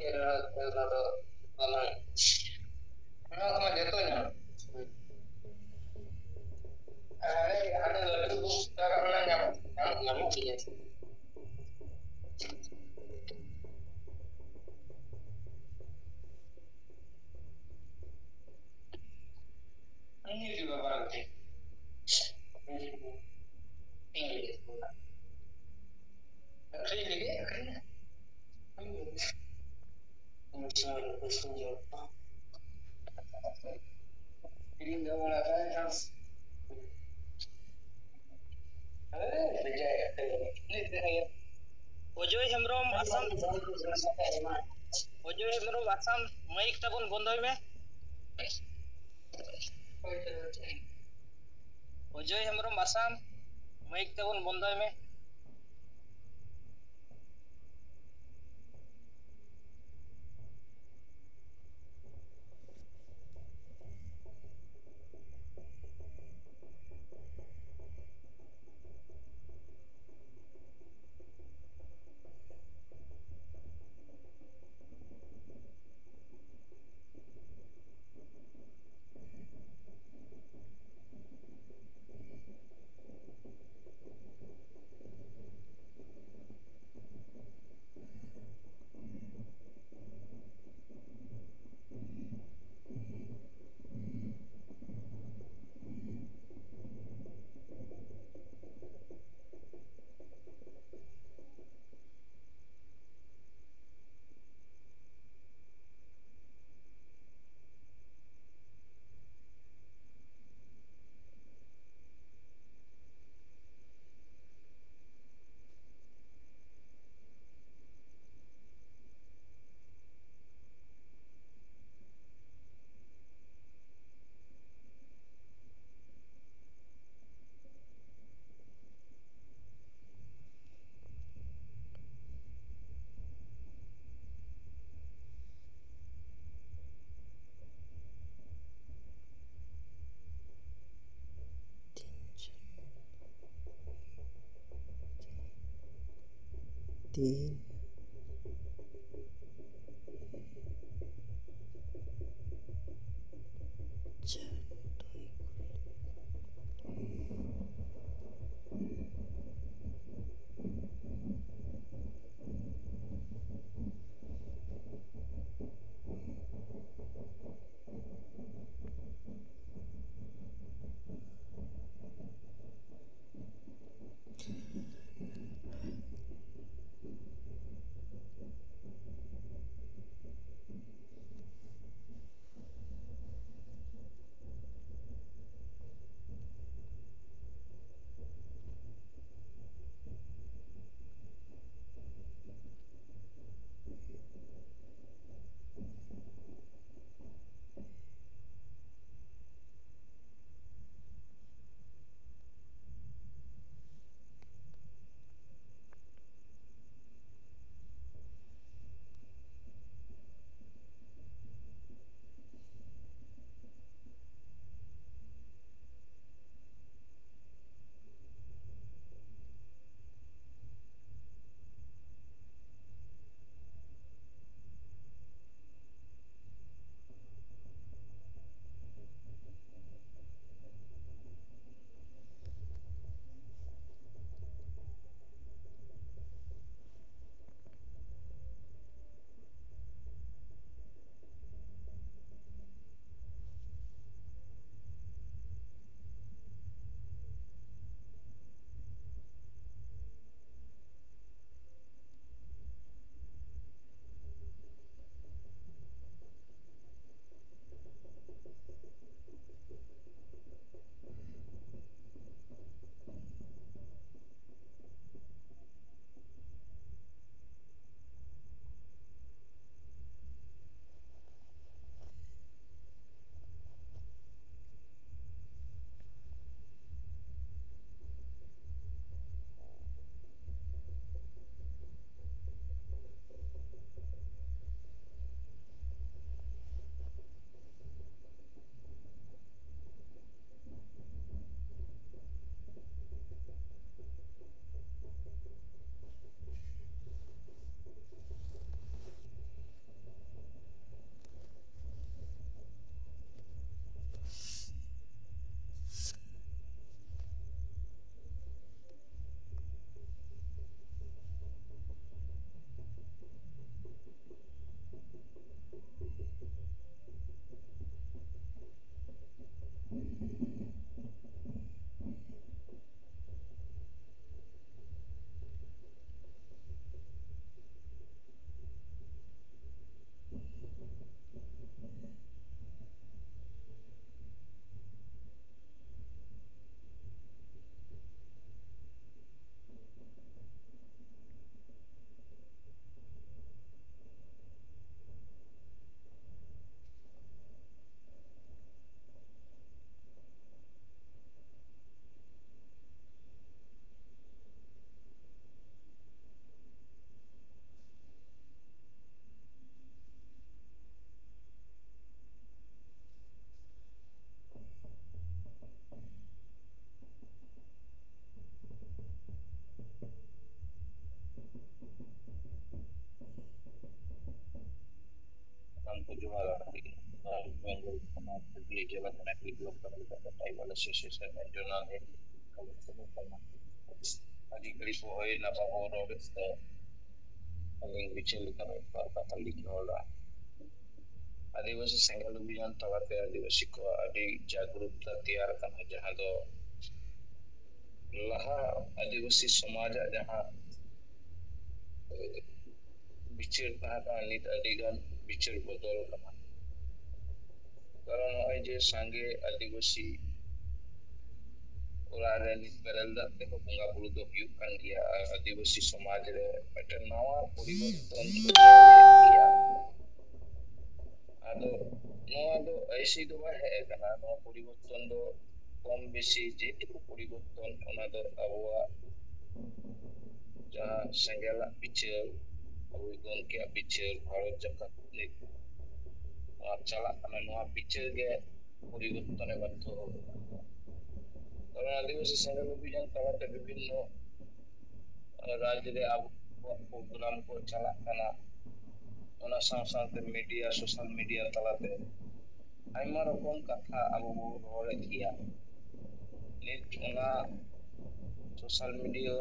ᱮᱱ ᱨᱮᱦᱚᱸ ᱚᱱᱟ ᱫᱚ ᱵᱟᱝ, ᱱᱚᱣᱟ ᱠᱚᱢᱟ ᱡᱚᱛᱚ ᱧᱟᱢᱚᱜ᱾ ᱦᱟᱱᱮ, ᱦᱟᱱᱮ ᱞᱟᱹᱴᱩ ᱵᱩᱠ ᱛᱟᱨᱟ ᱚᱱᱟ ᱧᱟᱢᱚᱜ, ᱧᱟᱢᱚᱜ, ᱧᱟᱢᱚᱜ ᱜᱮᱭᱟ᱾ ᱩᱱᱤ ᱜᱮ ᱵᱟᱵᱟ ᱜᱮ᱾ ᱤᱧ ᱞᱟᱹᱜᱤᱫ ᱟᱹᱠᱷᱨᱤᱧ ᱞᱟᱹᱜᱤᱫ ᱟᱹᱠᱷᱨᱤᱧ᱾ ᱤᱧ ᱥᱚᱢᱚᱭ ᱨᱮ ᱯᱩᱭᱥᱟᱹᱧ ᱡᱚᱢ ᱠᱚᱣᱟ᱾ ᱠᱤᱨᱤᱧ ᱫᱚ ᱚᱱᱟ ᱠᱟᱭ ᱠᱷᱟᱱ᱾ ᱦᱮᱸ, ᱵᱷᱮᱡᱟᱭ ᱠᱟᱛᱮ᱾ ᱚᱡᱚᱭ ᱦᱮᱢᱵᱨᱚᱢ, ᱟᱥᱟᱢ᱾ ᱚᱡᱚᱭ ᱦᱮᱢᱵᱨᱚᱢ, ᱟᱥᱟᱢ, ᱢᱟᱭᱤᱠ ᱛᱟᱵᱚᱱ ᱵᱚᱱᱫᱚᱭ ᱢᱮ᱾ ᱚᱡᱚᱭ ᱦᱮᱢᱵᱨᱚᱢ, ᱟᱥᱟᱢ, ᱢᱟᱭᱤᱠ ᱛᱟᱵᱚᱱ ᱵᱚᱱᱫᱚᱭ ᱢᱮ᱾ ᱛᱤᱱ ᱪᱟᱨ ᱫᱩᱭ ᱡᱚᱦᱟᱨ ᱟᱨᱠᱤ᱾ ᱟᱨ ᱵᱮᱝᱜᱚᱞ ᱯᱚᱱᱚᱛ ᱦᱩᱜᱽᱞᱤ ᱡᱮᱞᱟ ᱠᱷᱚᱱᱟᱜ ᱵᱤᱯᱞᱚᱵ ᱠᱟᱢᱟᱞ ᱠᱟᱛᱷᱟ ᱴᱨᱟᱭᱵᱟᱞ ᱮᱥᱳᱥᱤᱭᱮᱥᱚᱱ ᱨᱮᱱ ᱡᱚᱱᱟᱞ ᱦᱮᱰ ᱠᱟᱹᱢᱤ ᱠᱟᱱᱟ᱾ ᱟᱹᱰᱤ ᱜᱷᱟᱹᱲᱤᱡ ᱠᱚ ᱦᱩᱭᱱᱟ ᱵᱟᱵᱚ ᱨᱚᱲᱮᱫ ᱛᱮ᱾ ᱟᱹᱞᱤᱧ ᱵᱤᱪᱟᱹᱨ ᱞᱮᱠᱟᱱ ᱵᱮᱯᱟᱨ ᱠᱟᱛᱷᱟ ᱞᱤᱧ ᱨᱚᱲᱟ᱾ ᱟᱹᱫᱤᱵᱟᱹᱥᱤ ᱥᱮᱸᱜᱮᱞ ᱚᱵᱷᱤᱡᱟᱱ ᱛᱟᱞᱟᱛᱮ ᱟᱹᱫᱤᱵᱟᱹᱥᱤ ᱠᱚᱣᱟᱜ ᱟᱹᱰᱤ ᱡᱟᱜᱽᱨᱩᱠᱛᱟ ᱛᱮᱭᱟᱨ ᱟᱠᱟᱱᱟ, ᱡᱟᱦᱟᱸ ᱫᱚ ᱞᱟᱦᱟ ᱟᱹᱫᱤᱵᱟᱹᱥᱤ ᱥᱚᱢᱟᱡᱟᱜ ᱡᱟᱦᱟᱸ ᱵᱤᱪᱟᱹᱨ ᱛᱟᱦᱮᱸ ᱠᱟᱱᱟ, ᱱᱤᱛ ᱟᱹᱰᱤ ᱜᱟᱱ ᱵᱤᱪᱟᱹᱨ ᱵᱚᱫᱚᱞ ᱟᱠᱟᱱᱟ᱾ ᱠᱟᱨᱚᱱ ᱱᱚᱜᱼᱚᱭ ᱡᱮ ᱥᱟᱸᱜᱮ ᱟᱹᱫᱤᱵᱟᱹᱥᱤ ᱚᱲᱟᱜ ᱨᱮ ᱱᱤᱛ ᱵᱮᱨᱮᱞ ᱫᱟᱜ ᱛᱮᱦᱚᱸ ᱵᱚᱸᱜᱟ ᱵᱩᱨᱩ ᱫᱚ ᱦᱩᱭᱩᱜ ᱠᱟᱱ ᱜᱮᱭᱟ, ᱟᱨ ᱟᱹᱫᱤᱵᱟᱹᱥᱤ ᱥᱚᱢᱟᱡᱽ ᱨᱮ ᱢᱤᱫᱴᱮᱱ ᱱᱟᱣᱟ ᱯᱚᱨᱤᱵᱚᱨᱛᱚᱱ ᱧᱮᱞᱚᱜ ᱜᱮᱭᱟ᱾ ᱟᱫᱚ ᱱᱚᱣᱟ ᱫᱚ ᱟᱭᱥᱤ ᱫᱚ ᱵᱟᱭ ᱦᱮᱡ ᱟᱠᱟᱱᱟ, ᱱᱚᱣᱟ ᱯᱚᱨᱤᱵᱚᱨᱛᱚᱱ ᱫᱚ ᱠᱚᱢ ᱵᱮᱥᱤ ᱡᱮᱴᱩᱠᱩ ᱯᱚᱨᱤᱵᱚᱨᱛᱚᱱ, ᱚᱱᱟ ᱫᱚ ᱟᱵᱚᱣᱟᱜ ᱡᱟᱦᱟᱸ ᱥᱮᱸᱜᱮᱞᱟᱜ ᱵᱤᱪᱟᱹᱨ, ᱟᱵᱚ ᱜᱚᱢᱠᱮᱭᱟᱜ ᱵᱤᱪᱟᱹᱨ, ᱵᱷᱟᱨᱚᱛ ᱡᱟᱠᱟᱛ ᱨᱤᱱᱤᱡ ᱱᱚᱣᱟ ᱪᱟᱞᱟᱜ ᱠᱟᱱᱟ, ᱱᱚᱣᱟ ᱵᱤᱪᱟᱹᱨ ᱜᱮ ᱯᱚᱨᱤᱵᱚᱨᱛᱚᱱᱮ ᱵᱟᱫᱽᱫᱷᱚ ᱟᱠᱟᱱᱟ᱾ ᱠᱟᱨᱚᱱ ᱟᱹᱫᱤᱵᱟᱹᱥᱤ ᱥᱮᱸᱜᱮᱞ ᱚᱵᱷᱤᱡᱟᱱ ᱛᱟᱞᱟᱛᱮ ᱵᱤᱵᱷᱤᱱᱱᱚ ᱨᱟᱡᱽ ᱨᱮ ᱟᱵᱚᱣᱟᱜ ᱯᱨᱳᱜᱨᱟᱢ ᱠᱚ ᱪᱟᱞᱟᱜ ᱠᱟᱱᱟ, ᱚᱱᱟ ᱥᱟᱶ ᱥᱟᱶᱛᱮ ᱢᱤᱰᱤᱭᱟ, ᱥᱳᱥᱟᱞ ᱢᱤᱰᱤᱭᱟ ᱛᱟᱞᱟᱛᱮ ᱟᱭᱢᱟ ᱨᱚᱠᱚᱢ ᱠᱟᱛᱷᱟ ᱟᱵᱚ ᱵᱚᱱ ᱨᱚᱲᱮᱫ ᱜᱮᱭᱟ᱾ ᱱᱤᱛ ᱚᱱᱟ ᱥᱳᱥᱟᱞ ᱢᱤᱰᱤᱭᱟ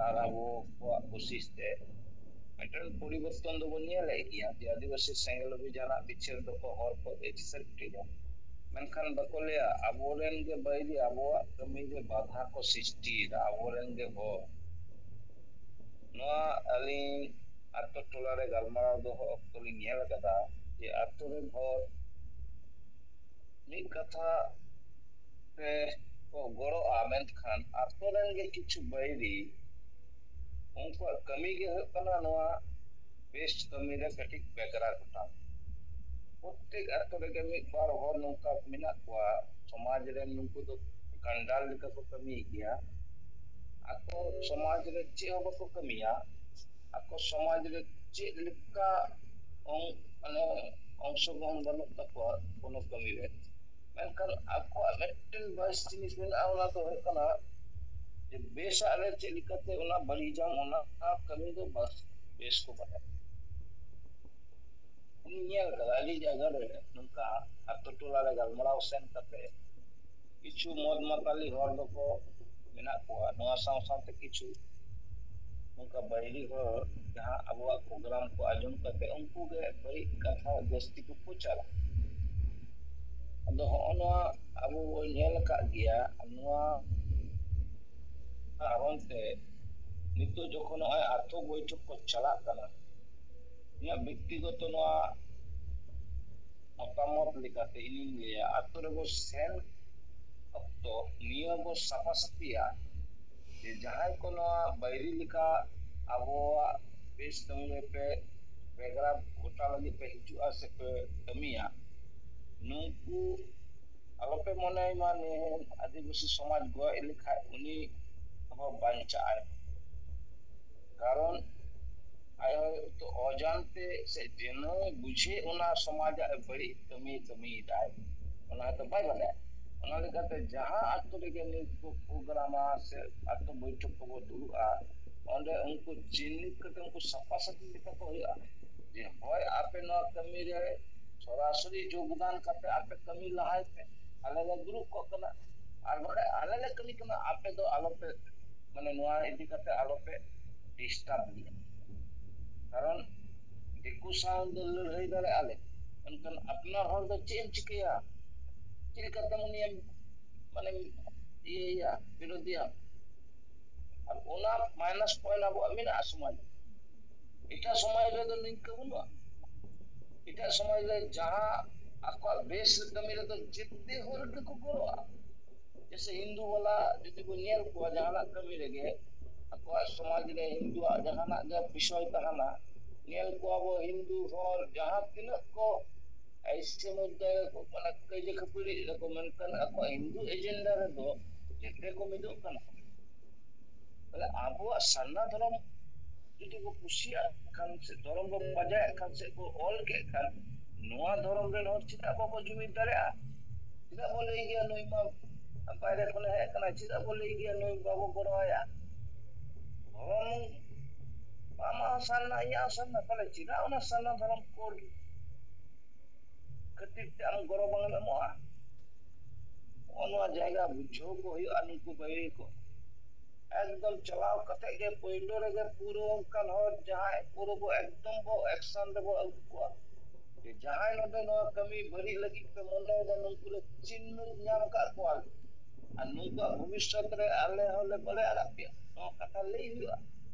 ᱟᱨ ᱟᱵᱚ ᱠᱚᱣᱟᱜ ᱠᱳᱥᱤᱥ ᱛᱮ ᱢᱤᱫᱴᱮᱱ ᱯᱚᱨᱤᱵᱚᱨᱛᱚᱱ ᱫᱚᱵᱚᱱ ᱧᱮᱞᱮᱫ ᱜᱮᱭᱟ, ᱡᱮ ᱟᱹᱫᱤᱵᱟᱹᱥᱤ ᱥᱮᱸᱜᱮᱞ ᱚᱵᱷᱤᱡᱟᱱᱟᱜ ᱵᱤᱪᱟᱹᱨ ᱫᱚᱠᱚ ᱦᱚᱲ ᱠᱚ ᱮᱠᱥᱮᱯᱴ ᱮᱫᱟ, ᱢᱮᱱᱠᱷᱟᱱ ᱵᱟᱠᱚ ᱞᱟᱹᱭᱟ ᱟᱵᱚᱨᱮᱱ ᱜᱮ ᱵᱟᱹᱭᱨᱤ ᱟᱵᱚᱣᱟᱜ ᱠᱟᱹᱢᱤ ᱨᱮ ᱵᱟᱫᱷᱟ ᱠᱚ ᱥᱨᱤᱥᱴᱤᱭᱮᱫᱟ, ᱟᱵᱚᱨᱮᱱ ᱜᱮ ᱦᱚᱲ᱾ ᱱᱚᱣᱟ ᱟᱹᱞᱤᱧ ᱟᱛᱳ ᱴᱚᱞᱟ ᱨᱮ ᱜᱟᱞᱢᱟᱨᱟᱣ ᱫᱚᱦᱚ ᱚᱠᱛᱚ ᱞᱤᱧ ᱧᱮᱞ ᱟᱠᱟᱫᱟ ᱡᱮ ᱟᱛᱳ ᱨᱮᱱ ᱦᱚᱲ ᱢᱤᱫ ᱠᱟᱛᱷᱟ ᱨᱮ ᱠᱚ ᱜᱚᱲᱚᱜᱼᱟ, ᱢᱮᱱᱠᱷᱟᱱ ᱟᱛᱳ ᱨᱮᱱ ᱜᱮ ᱠᱤᱪᱷᱩ ᱵᱟᱹᱭᱨᱤ, ᱩᱱᱠᱩᱣᱟᱜ ᱠᱟᱹᱢᱤ ᱜᱮ ᱦᱩᱭᱩᱜ ᱠᱟᱱᱟ ᱱᱚᱣᱟ ᱵᱮᱥ ᱠᱟᱹᱢᱤ ᱨᱮ ᱠᱟᱹᱴᱤᱡ ᱵᱮᱜᱽᱨᱟ ᱠᱚᱴᱟ᱾ ᱯᱨᱚᱛᱮᱠ ᱟᱛᱳ ᱨᱮᱜᱮ ᱢᱤᱫ ᱵᱟᱨ ᱦᱚᱲ ᱱᱚᱝᱠᱟ ᱢᱮᱱᱟᱜ ᱠᱚᱣᱟ, ᱥᱚᱢᱟᱡᱽ ᱨᱮᱱ ᱱᱩᱠᱩ ᱫᱚ ᱜᱟᱱᱰᱟᱨ ᱞᱮᱠᱟ ᱠᱚ ᱠᱟᱹᱢᱤᱭᱮᱫ ᱜᱮᱭᱟ᱾ ᱟᱠᱚ ᱥᱚᱢᱟᱡᱽ ᱨᱮ ᱪᱮᱫ ᱦᱚᱸ ᱵᱟᱠᱚ ᱠᱟᱹᱢᱤᱭᱟ, ᱟᱠᱚ ᱥᱚᱢᱟᱡᱽ ᱨᱮ ᱪᱮᱫ ᱞᱮᱠᱟ ᱚᱝ-, ᱢᱟᱱᱮ ᱚᱝᱥᱚᱜᱨᱚᱦᱚᱱ ᱵᱟᱹᱱᱩᱜ ᱛᱟᱠᱚᱣᱟ ᱠᱳᱱᱳ ᱠᱟᱹᱢᱤ ᱨᱮ, ᱢᱮᱱᱠᱷᱟᱱ ᱟᱠᱚᱣᱟᱜ ᱢᱤᱫᱴᱮᱱ ᱵᱟᱥ ᱡᱤᱱᱤᱥ ᱢᱮᱱᱟᱜᱼᱟ, ᱚᱱᱟ ᱫᱚ ᱦᱩᱭᱩᱜ ᱠᱟᱱᱟ ᱡᱮ ᱵᱮᱥᱟᱜ ᱨᱮ ᱪᱮᱫ ᱞᱮᱠᱟᱛᱮ ᱚᱱᱟ ᱵᱟᱹᱲᱤᱡᱟᱢ, ᱚᱱᱟ ᱠᱟᱹᱢᱤ ᱫᱚ ᱵᱟᱥ ᱵᱮᱥ ᱠᱚ ᱵᱟᱲᱟᱭᱟ᱾ ᱤᱧ ᱧᱮᱞ ᱠᱟᱫᱟ ᱟᱹᱰᱤ ᱡᱟᱭᱜᱟ ᱨᱮ ᱱᱚᱝᱠᱟ ᱟᱛᱳ ᱴᱚᱞᱟ ᱨᱮ ᱜᱟᱞᱢᱟᱨᱟᱣ ᱥᱮᱱ ᱠᱟᱛᱮ ᱠᱤᱪᱷᱩ ᱢᱚᱫ ᱢᱟᱛᱟᱞᱤ ᱦᱚᱲ ᱫᱚᱠᱚ ᱢᱮᱱᱟᱜ ᱠᱚᱣᱟ᱾ ᱱᱚᱣᱟ ᱥᱟᱶ ᱥᱟᱶᱛᱮ ᱠᱤᱪᱷᱩ ᱱᱚᱝᱠᱟ ᱵᱟᱭᱨᱤ ᱦᱚᱲ ᱡᱟᱦᱟᱸ ᱟᱵᱚᱣᱟᱜ ᱯᱨᱳᱜᱨᱟᱢ ᱠᱚ ᱟᱸᱡᱚᱢ ᱠᱟᱛᱮ ᱩᱱᱠᱩ ᱜᱮ ᱵᱟᱹᱲᱤᱡ ᱠᱟᱛᱷᱟ ᱡᱟᱹᱥᱛᱤ ᱠᱚ ᱯᱨᱚᱪᱟᱨᱟ᱾ ᱟᱫᱚ ᱦᱚᱸᱜᱼᱚ ᱱᱚᱣᱟ ᱟᱵᱚ ᱵᱚᱱ ᱧᱮᱞ ᱟᱠᱟᱫ ᱜᱮᱭᱟ᱾ ᱱᱚᱣᱟ ᱠᱟᱨᱚᱱ ᱛᱮ ᱱᱤᱛᱚᱜ ᱡᱚᱠᱷᱚᱱ ᱱᱚᱜᱼᱚᱭ ᱟᱛᱳ ᱵᱳᱭᱴᱷᱚᱠ ᱠᱚ ᱪᱟᱞᱟᱜ ᱠᱟᱱᱟ, ᱤᱧᱟᱹᱜ ᱵᱮᱠᱛᱤᱜᱚᱛᱚ ᱱᱚᱣᱟ ᱢᱚᱛᱟᱢᱚᱛ ᱞᱮᱠᱟᱛᱮ ᱤᱧᱤᱧ ᱞᱟᱹᱭᱟ, ᱟᱛᱳ ᱨᱮᱵᱚ ᱥᱮᱱ ᱚᱠᱛᱚ ᱱᱤᱭᱟᱹ ᱵᱚ ᱥᱟᱯᱷᱟ ᱥᱟᱹᱯᱷᱤᱭᱟ ᱡᱮ ᱡᱟᱦᱟᱸᱭ ᱠᱚ ᱱᱚᱣᱟ ᱵᱟᱭᱨᱤ ᱞᱮᱠᱟ ᱟᱵᱚᱣᱟᱜ ᱵᱮᱥ ᱠᱟᱹᱢᱤ ᱨᱮᱯᱮ ᱵᱮᱜᱽᱨᱟ ᱜᱚᱴᱟ ᱞᱟᱹᱜᱤᱫ ᱯᱮ ᱦᱤᱡᱩᱜᱼᱟ ᱥᱮ ᱯᱮ ᱠᱟᱹᱢᱤᱭᱟ, ᱱᱩᱠᱩ ᱟᱞᱚᱯᱮ ᱢᱚᱱᱮᱭ ᱢᱟ ᱱᱤᱭᱟᱹ ᱟᱹᱫᱤᱵᱟᱹᱥᱤ ᱥᱚᱢᱟᱡᱽ ᱜᱚᱡ ᱞᱮᱠᱷᱟᱡ ᱩᱱᱤ ᱟᱵᱚ ᱵᱟᱧᱪᱟᱜ ᱟᱭ᱾ ᱠᱟᱨᱚᱱ ᱟᱡ ᱦᱚᱭᱛᱳ ᱚᱡᱟᱱᱛᱮ ᱥᱮ ᱡᱮᱱᱚ ᱵᱩᱡᱷᱮ ᱚᱱᱟ ᱥᱚᱢᱟᱡᱟᱜ ᱵᱟᱹᱲᱤᱡ ᱠᱟᱹᱢᱤ ᱠᱟᱹᱢᱤᱭᱮᱫᱟᱭ, ᱚᱱᱟ ᱦᱚᱭᱛᱳ ᱵᱟᱭ ᱵᱟᱰᱟᱭᱟ᱾ ᱚᱱᱟ ᱞᱮᱠᱟᱛᱮ ᱡᱟᱦᱟᱸ ᱟᱛᱳ ᱨᱮᱜᱮ ᱱᱤᱭᱩᱡ ᱠᱚ ᱯᱨᱳᱜᱨᱟᱢᱟ ᱥᱮ ᱟᱛᱳ ᱵᱳᱭᱴᱷᱚᱠ ᱠᱚᱵᱚ ᱫᱩᱲᱩᱵᱼᱟ, ᱚᱸᱰᱮ ᱩᱱᱠᱩ ᱪᱤᱱᱦᱤᱛ ᱠᱟᱛᱮ ᱩᱱᱠᱩ ᱥᱟᱯᱷᱟ ᱥᱟᱹᱯᱷᱤ ᱞᱮᱠᱟ ᱠᱚ ᱦᱩᱭᱩᱜᱼᱟ ᱡᱮ ᱦᱳᱭ ᱟᱯᱮ ᱱᱚᱣᱟ ᱠᱟᱹᱢᱤ ᱨᱮ ᱥᱚᱨᱟᱥᱚᱨᱤ ᱡᱳᱜᱽᱫᱟᱱ ᱠᱟᱛᱮ ᱟᱯᱮ ᱠᱟᱹᱢᱤ ᱞᱟᱦᱟᱭ ᱯᱮ, ᱟᱞᱮ ᱞᱮ ᱫᱩᱲᱩᱵ ᱠᱚᱜ ᱠᱟᱱᱟ᱾ ᱟᱨ ᱵᱟᱠᱷᱟᱡ ᱟᱞᱮ ᱞᱮ ᱠᱟᱹᱢᱤ ᱠᱟᱱᱟ, ᱟᱯᱮ ᱫᱚ ᱟᱞᱚᱯᱮ, ᱢᱟᱱᱮ ᱱᱚᱣᱟ ᱤᱫᱤ ᱠᱟᱛᱮ ᱟᱞᱚᱯᱮ ᱰᱤᱥᱴᱟᱨᱵ ᱞᱮᱭᱟ᱾ ᱠᱟᱨᱚᱱ ᱫᱤᱠᱩ ᱥᱟᱶ ᱫᱚ ᱞᱟᱹᱲᱦᱟᱹᱭ ᱫᱟᱲᱮᱭᱟᱜᱼᱟ ᱞᱮ, ᱢᱮᱱᱠᱷᱟᱱ ᱟᱯᱱᱟᱨ ᱦᱚᱲ ᱫᱚ ᱪᱮᱫ ᱮᱢ ᱪᱤᱠᱟᱹᱭᱟ? ᱪᱮᱫ ᱞᱮᱠᱟᱛᱮᱢ ᱩᱱᱤᱭᱮᱢ, ᱢᱟᱱᱮᱢ ᱤᱭᱟᱹᱭᱟ, ᱵᱤᱨᱳᱫᱷᱤᱭᱟ? ᱟᱨ ᱚᱱᱟ ᱢᱟᱭᱱᱟᱥ ᱯᱚᱭᱮᱱᱴ ᱟᱵᱚᱣᱟᱜ ᱢᱮᱱᱟᱜᱼᱟ ᱥᱚᱢᱟᱡᱽ᱾ ᱮᱴᱟᱜ ᱥᱚᱢᱟᱡᱽ ᱨᱮᱫᱚ ᱱᱤᱝᱠᱟᱹ ᱵᱟᱹᱱᱩᱜᱼᱟ᱾ ᱮᱴᱟᱜ ᱥᱚᱢᱟᱡᱽ ᱨᱮ ᱡᱟᱦᱟᱸ ᱟᱠᱚᱣᱟᱜ ᱵᱮᱥ ᱠᱟᱹᱢᱤ ᱨᱮᱫᱚ ᱡᱮᱛᱮ ᱦᱚᱲ ᱜᱮᱠᱚ ᱜᱚᱲᱚᱜᱼᱟ᱾ ᱡᱮᱭᱥᱮ ᱦᱤᱱᱫᱩ ᱵᱟᱞᱟ ᱡᱩᱫᱤ ᱵᱚᱱ ᱧᱮᱞ ᱠᱚᱣᱟ ᱡᱟᱦᱟᱱᱟᱜ ᱠᱟᱹᱢᱤ ᱨᱮᱜᱮ, ᱟᱠᱚᱣᱟᱜ ᱥᱚᱢᱟᱡᱽ ᱨᱮ ᱦᱤᱱᱫᱩᱣᱟᱜ ᱡᱟᱦᱟᱱᱟᱜ ᱜᱮ ᱵᱤᱥᱚᱭ ᱛᱟᱦᱮᱱᱟ, ᱧᱮᱞ ᱠᱚᱣᱟ ᱵᱚ ᱦᱤᱱᱫᱩ ᱦᱚᱲ ᱡᱟᱦᱟᱸ ᱛᱤᱱᱟᱹᱜ ᱠᱚ ᱟᱭᱥᱮ ᱢᱚᱫᱽᱫᱷᱮ ᱨᱮᱠᱚ ᱢᱟᱱᱮ ᱠᱟᱹᱭᱡᱟᱹ ᱠᱷᱟᱹᱯᱟᱹᱨᱤ ᱨᱮᱠᱚ, ᱢᱮᱱᱠᱷᱟᱱ ᱟᱠᱚᱣᱟᱜ ᱦᱤᱱᱫᱩ ᱮᱡᱮᱱᱰᱟ ᱨᱮᱫᱚ ᱡᱮᱛᱮ ᱠᱚ ᱢᱤᱫᱚᱜ ᱠᱟᱱᱟ᱾ ᱛᱟᱦᱞᱮ ᱟᱵᱚᱣᱟᱜ ᱥᱟᱨᱱᱟ ᱫᱷᱚᱨᱚᱢ ᱡᱩᱫᱤ ᱠᱚ ᱠᱩᱥᱤᱭᱟᱜ ᱠᱷᱟᱱ ᱥᱮ ᱫᱷᱚᱨᱚᱢ ᱵᱚ ᱯᱟᱸᱡᱟᱭᱮᱫ ᱠᱷᱟᱱ ᱥᱮ ᱠᱚ ᱚᱞ ᱠᱮᱫ ᱠᱷᱟᱱ, ᱱᱚᱣᱟ ᱫᱷᱚᱨᱚᱢ ᱨᱮᱱ ᱦᱚᱲ ᱪᱮᱫᱟᱜ ᱵᱟᱵᱚ ᱡᱩᱢᱤᱫ ᱫᱟᱲᱮᱭᱟᱜᱼᱟ? ᱪᱮᱫᱟᱜ ᱵᱚ ᱞᱟᱹᱭ ᱜᱮᱭᱟ ᱱᱩᱭ ᱢᱟ ᱵᱟᱭᱨᱮ ᱠᱷᱚᱱᱮ ᱦᱮᱡ ᱟᱠᱟᱱᱟ, ᱪᱮᱫᱟᱜ ᱵᱚ ᱞᱟᱹᱭ ᱜᱮᱭᱟ ᱱᱩᱭ ᱵᱟᱵᱚ ᱜᱚᱲᱚ ᱟᱭᱟ? ᱫᱷᱚᱨᱚᱢ ᱟᱢᱟᱜ ᱦᱚᱸ ᱥᱟᱨᱱᱟ, ᱤᱧᱟᱹᱜ ᱦᱚᱸ ᱥᱟᱨᱱᱟ, ᱛᱟᱦᱞᱮ ᱪᱮᱫᱟᱜ ᱚᱱᱟ ᱥᱟᱨᱱᱟ ᱫᱷᱚᱨᱚᱢ ᱠᱳᱰ ᱠᱷᱟᱹᱛᱤᱨ ᱛᱮ ᱟᱢ ᱜᱚᱲᱚ ᱵᱟᱝ ᱮᱢ ᱮᱢᱚᱜᱼᱟ᱾ ᱱᱚᱜᱼᱚ ᱱᱚᱣᱟ ᱡᱟᱭᱜᱟ ᱵᱩᱡᱷᱟᱹᱣ ᱠᱚ ᱦᱩᱭᱩᱜᱼᱟ ᱱᱩᱠᱩ ᱵᱟᱹᱭᱨᱤ ᱠᱚ᱾ ᱮᱠᱫᱚᱢ ᱪᱟᱞᱟᱣ ᱠᱟᱛᱮ ᱜᱮ ᱯᱳᱭᱞᱳ ᱨᱮᱜᱮ ᱯᱩᱨᱟᱹ ᱚᱱᱠᱟᱱ ᱦᱚᱲ ᱡᱟᱦᱟᱸᱭ ᱯᱩᱨᱟᱹ ᱵᱚ ᱮᱠᱫᱚᱢ ᱵᱚ ᱮᱠᱥᱚᱱ ᱨᱮᱵᱚ ᱟᱹᱜᱩ ᱠᱚᱣᱟ, ᱡᱮ ᱡᱟᱦᱟᱸᱭ ᱱᱚᱰᱮ ᱱᱚᱣᱟ ᱠᱟᱹᱢᱤ ᱵᱟᱹᱲᱤᱡ ᱞᱟᱹᱜᱤᱫ ᱯᱮ ᱢᱚᱱᱮᱭᱮᱫᱟ, ᱱᱩᱠᱩ ᱞᱮ ᱪᱤᱱᱦᱟᱹ ᱧᱟᱢ ᱟᱠᱟᱫ ᱠᱚᱣᱟ ᱟᱨ ᱱᱩᱠᱩᱣᱟᱜ ᱵᱷᱚᱵᱤᱥᱥᱚᱛ ᱨᱮ ᱟᱞᱮ ᱦᱚᱸᱞᱮ ᱵᱟᱞᱮ ᱟᱲᱟᱜ ᱯᱮᱭᱟ᱾ ᱱᱚᱣᱟ ᱠᱟᱛᱷᱟ ᱞᱟᱹᱭ ᱦᱩᱭᱩᱜᱼᱟ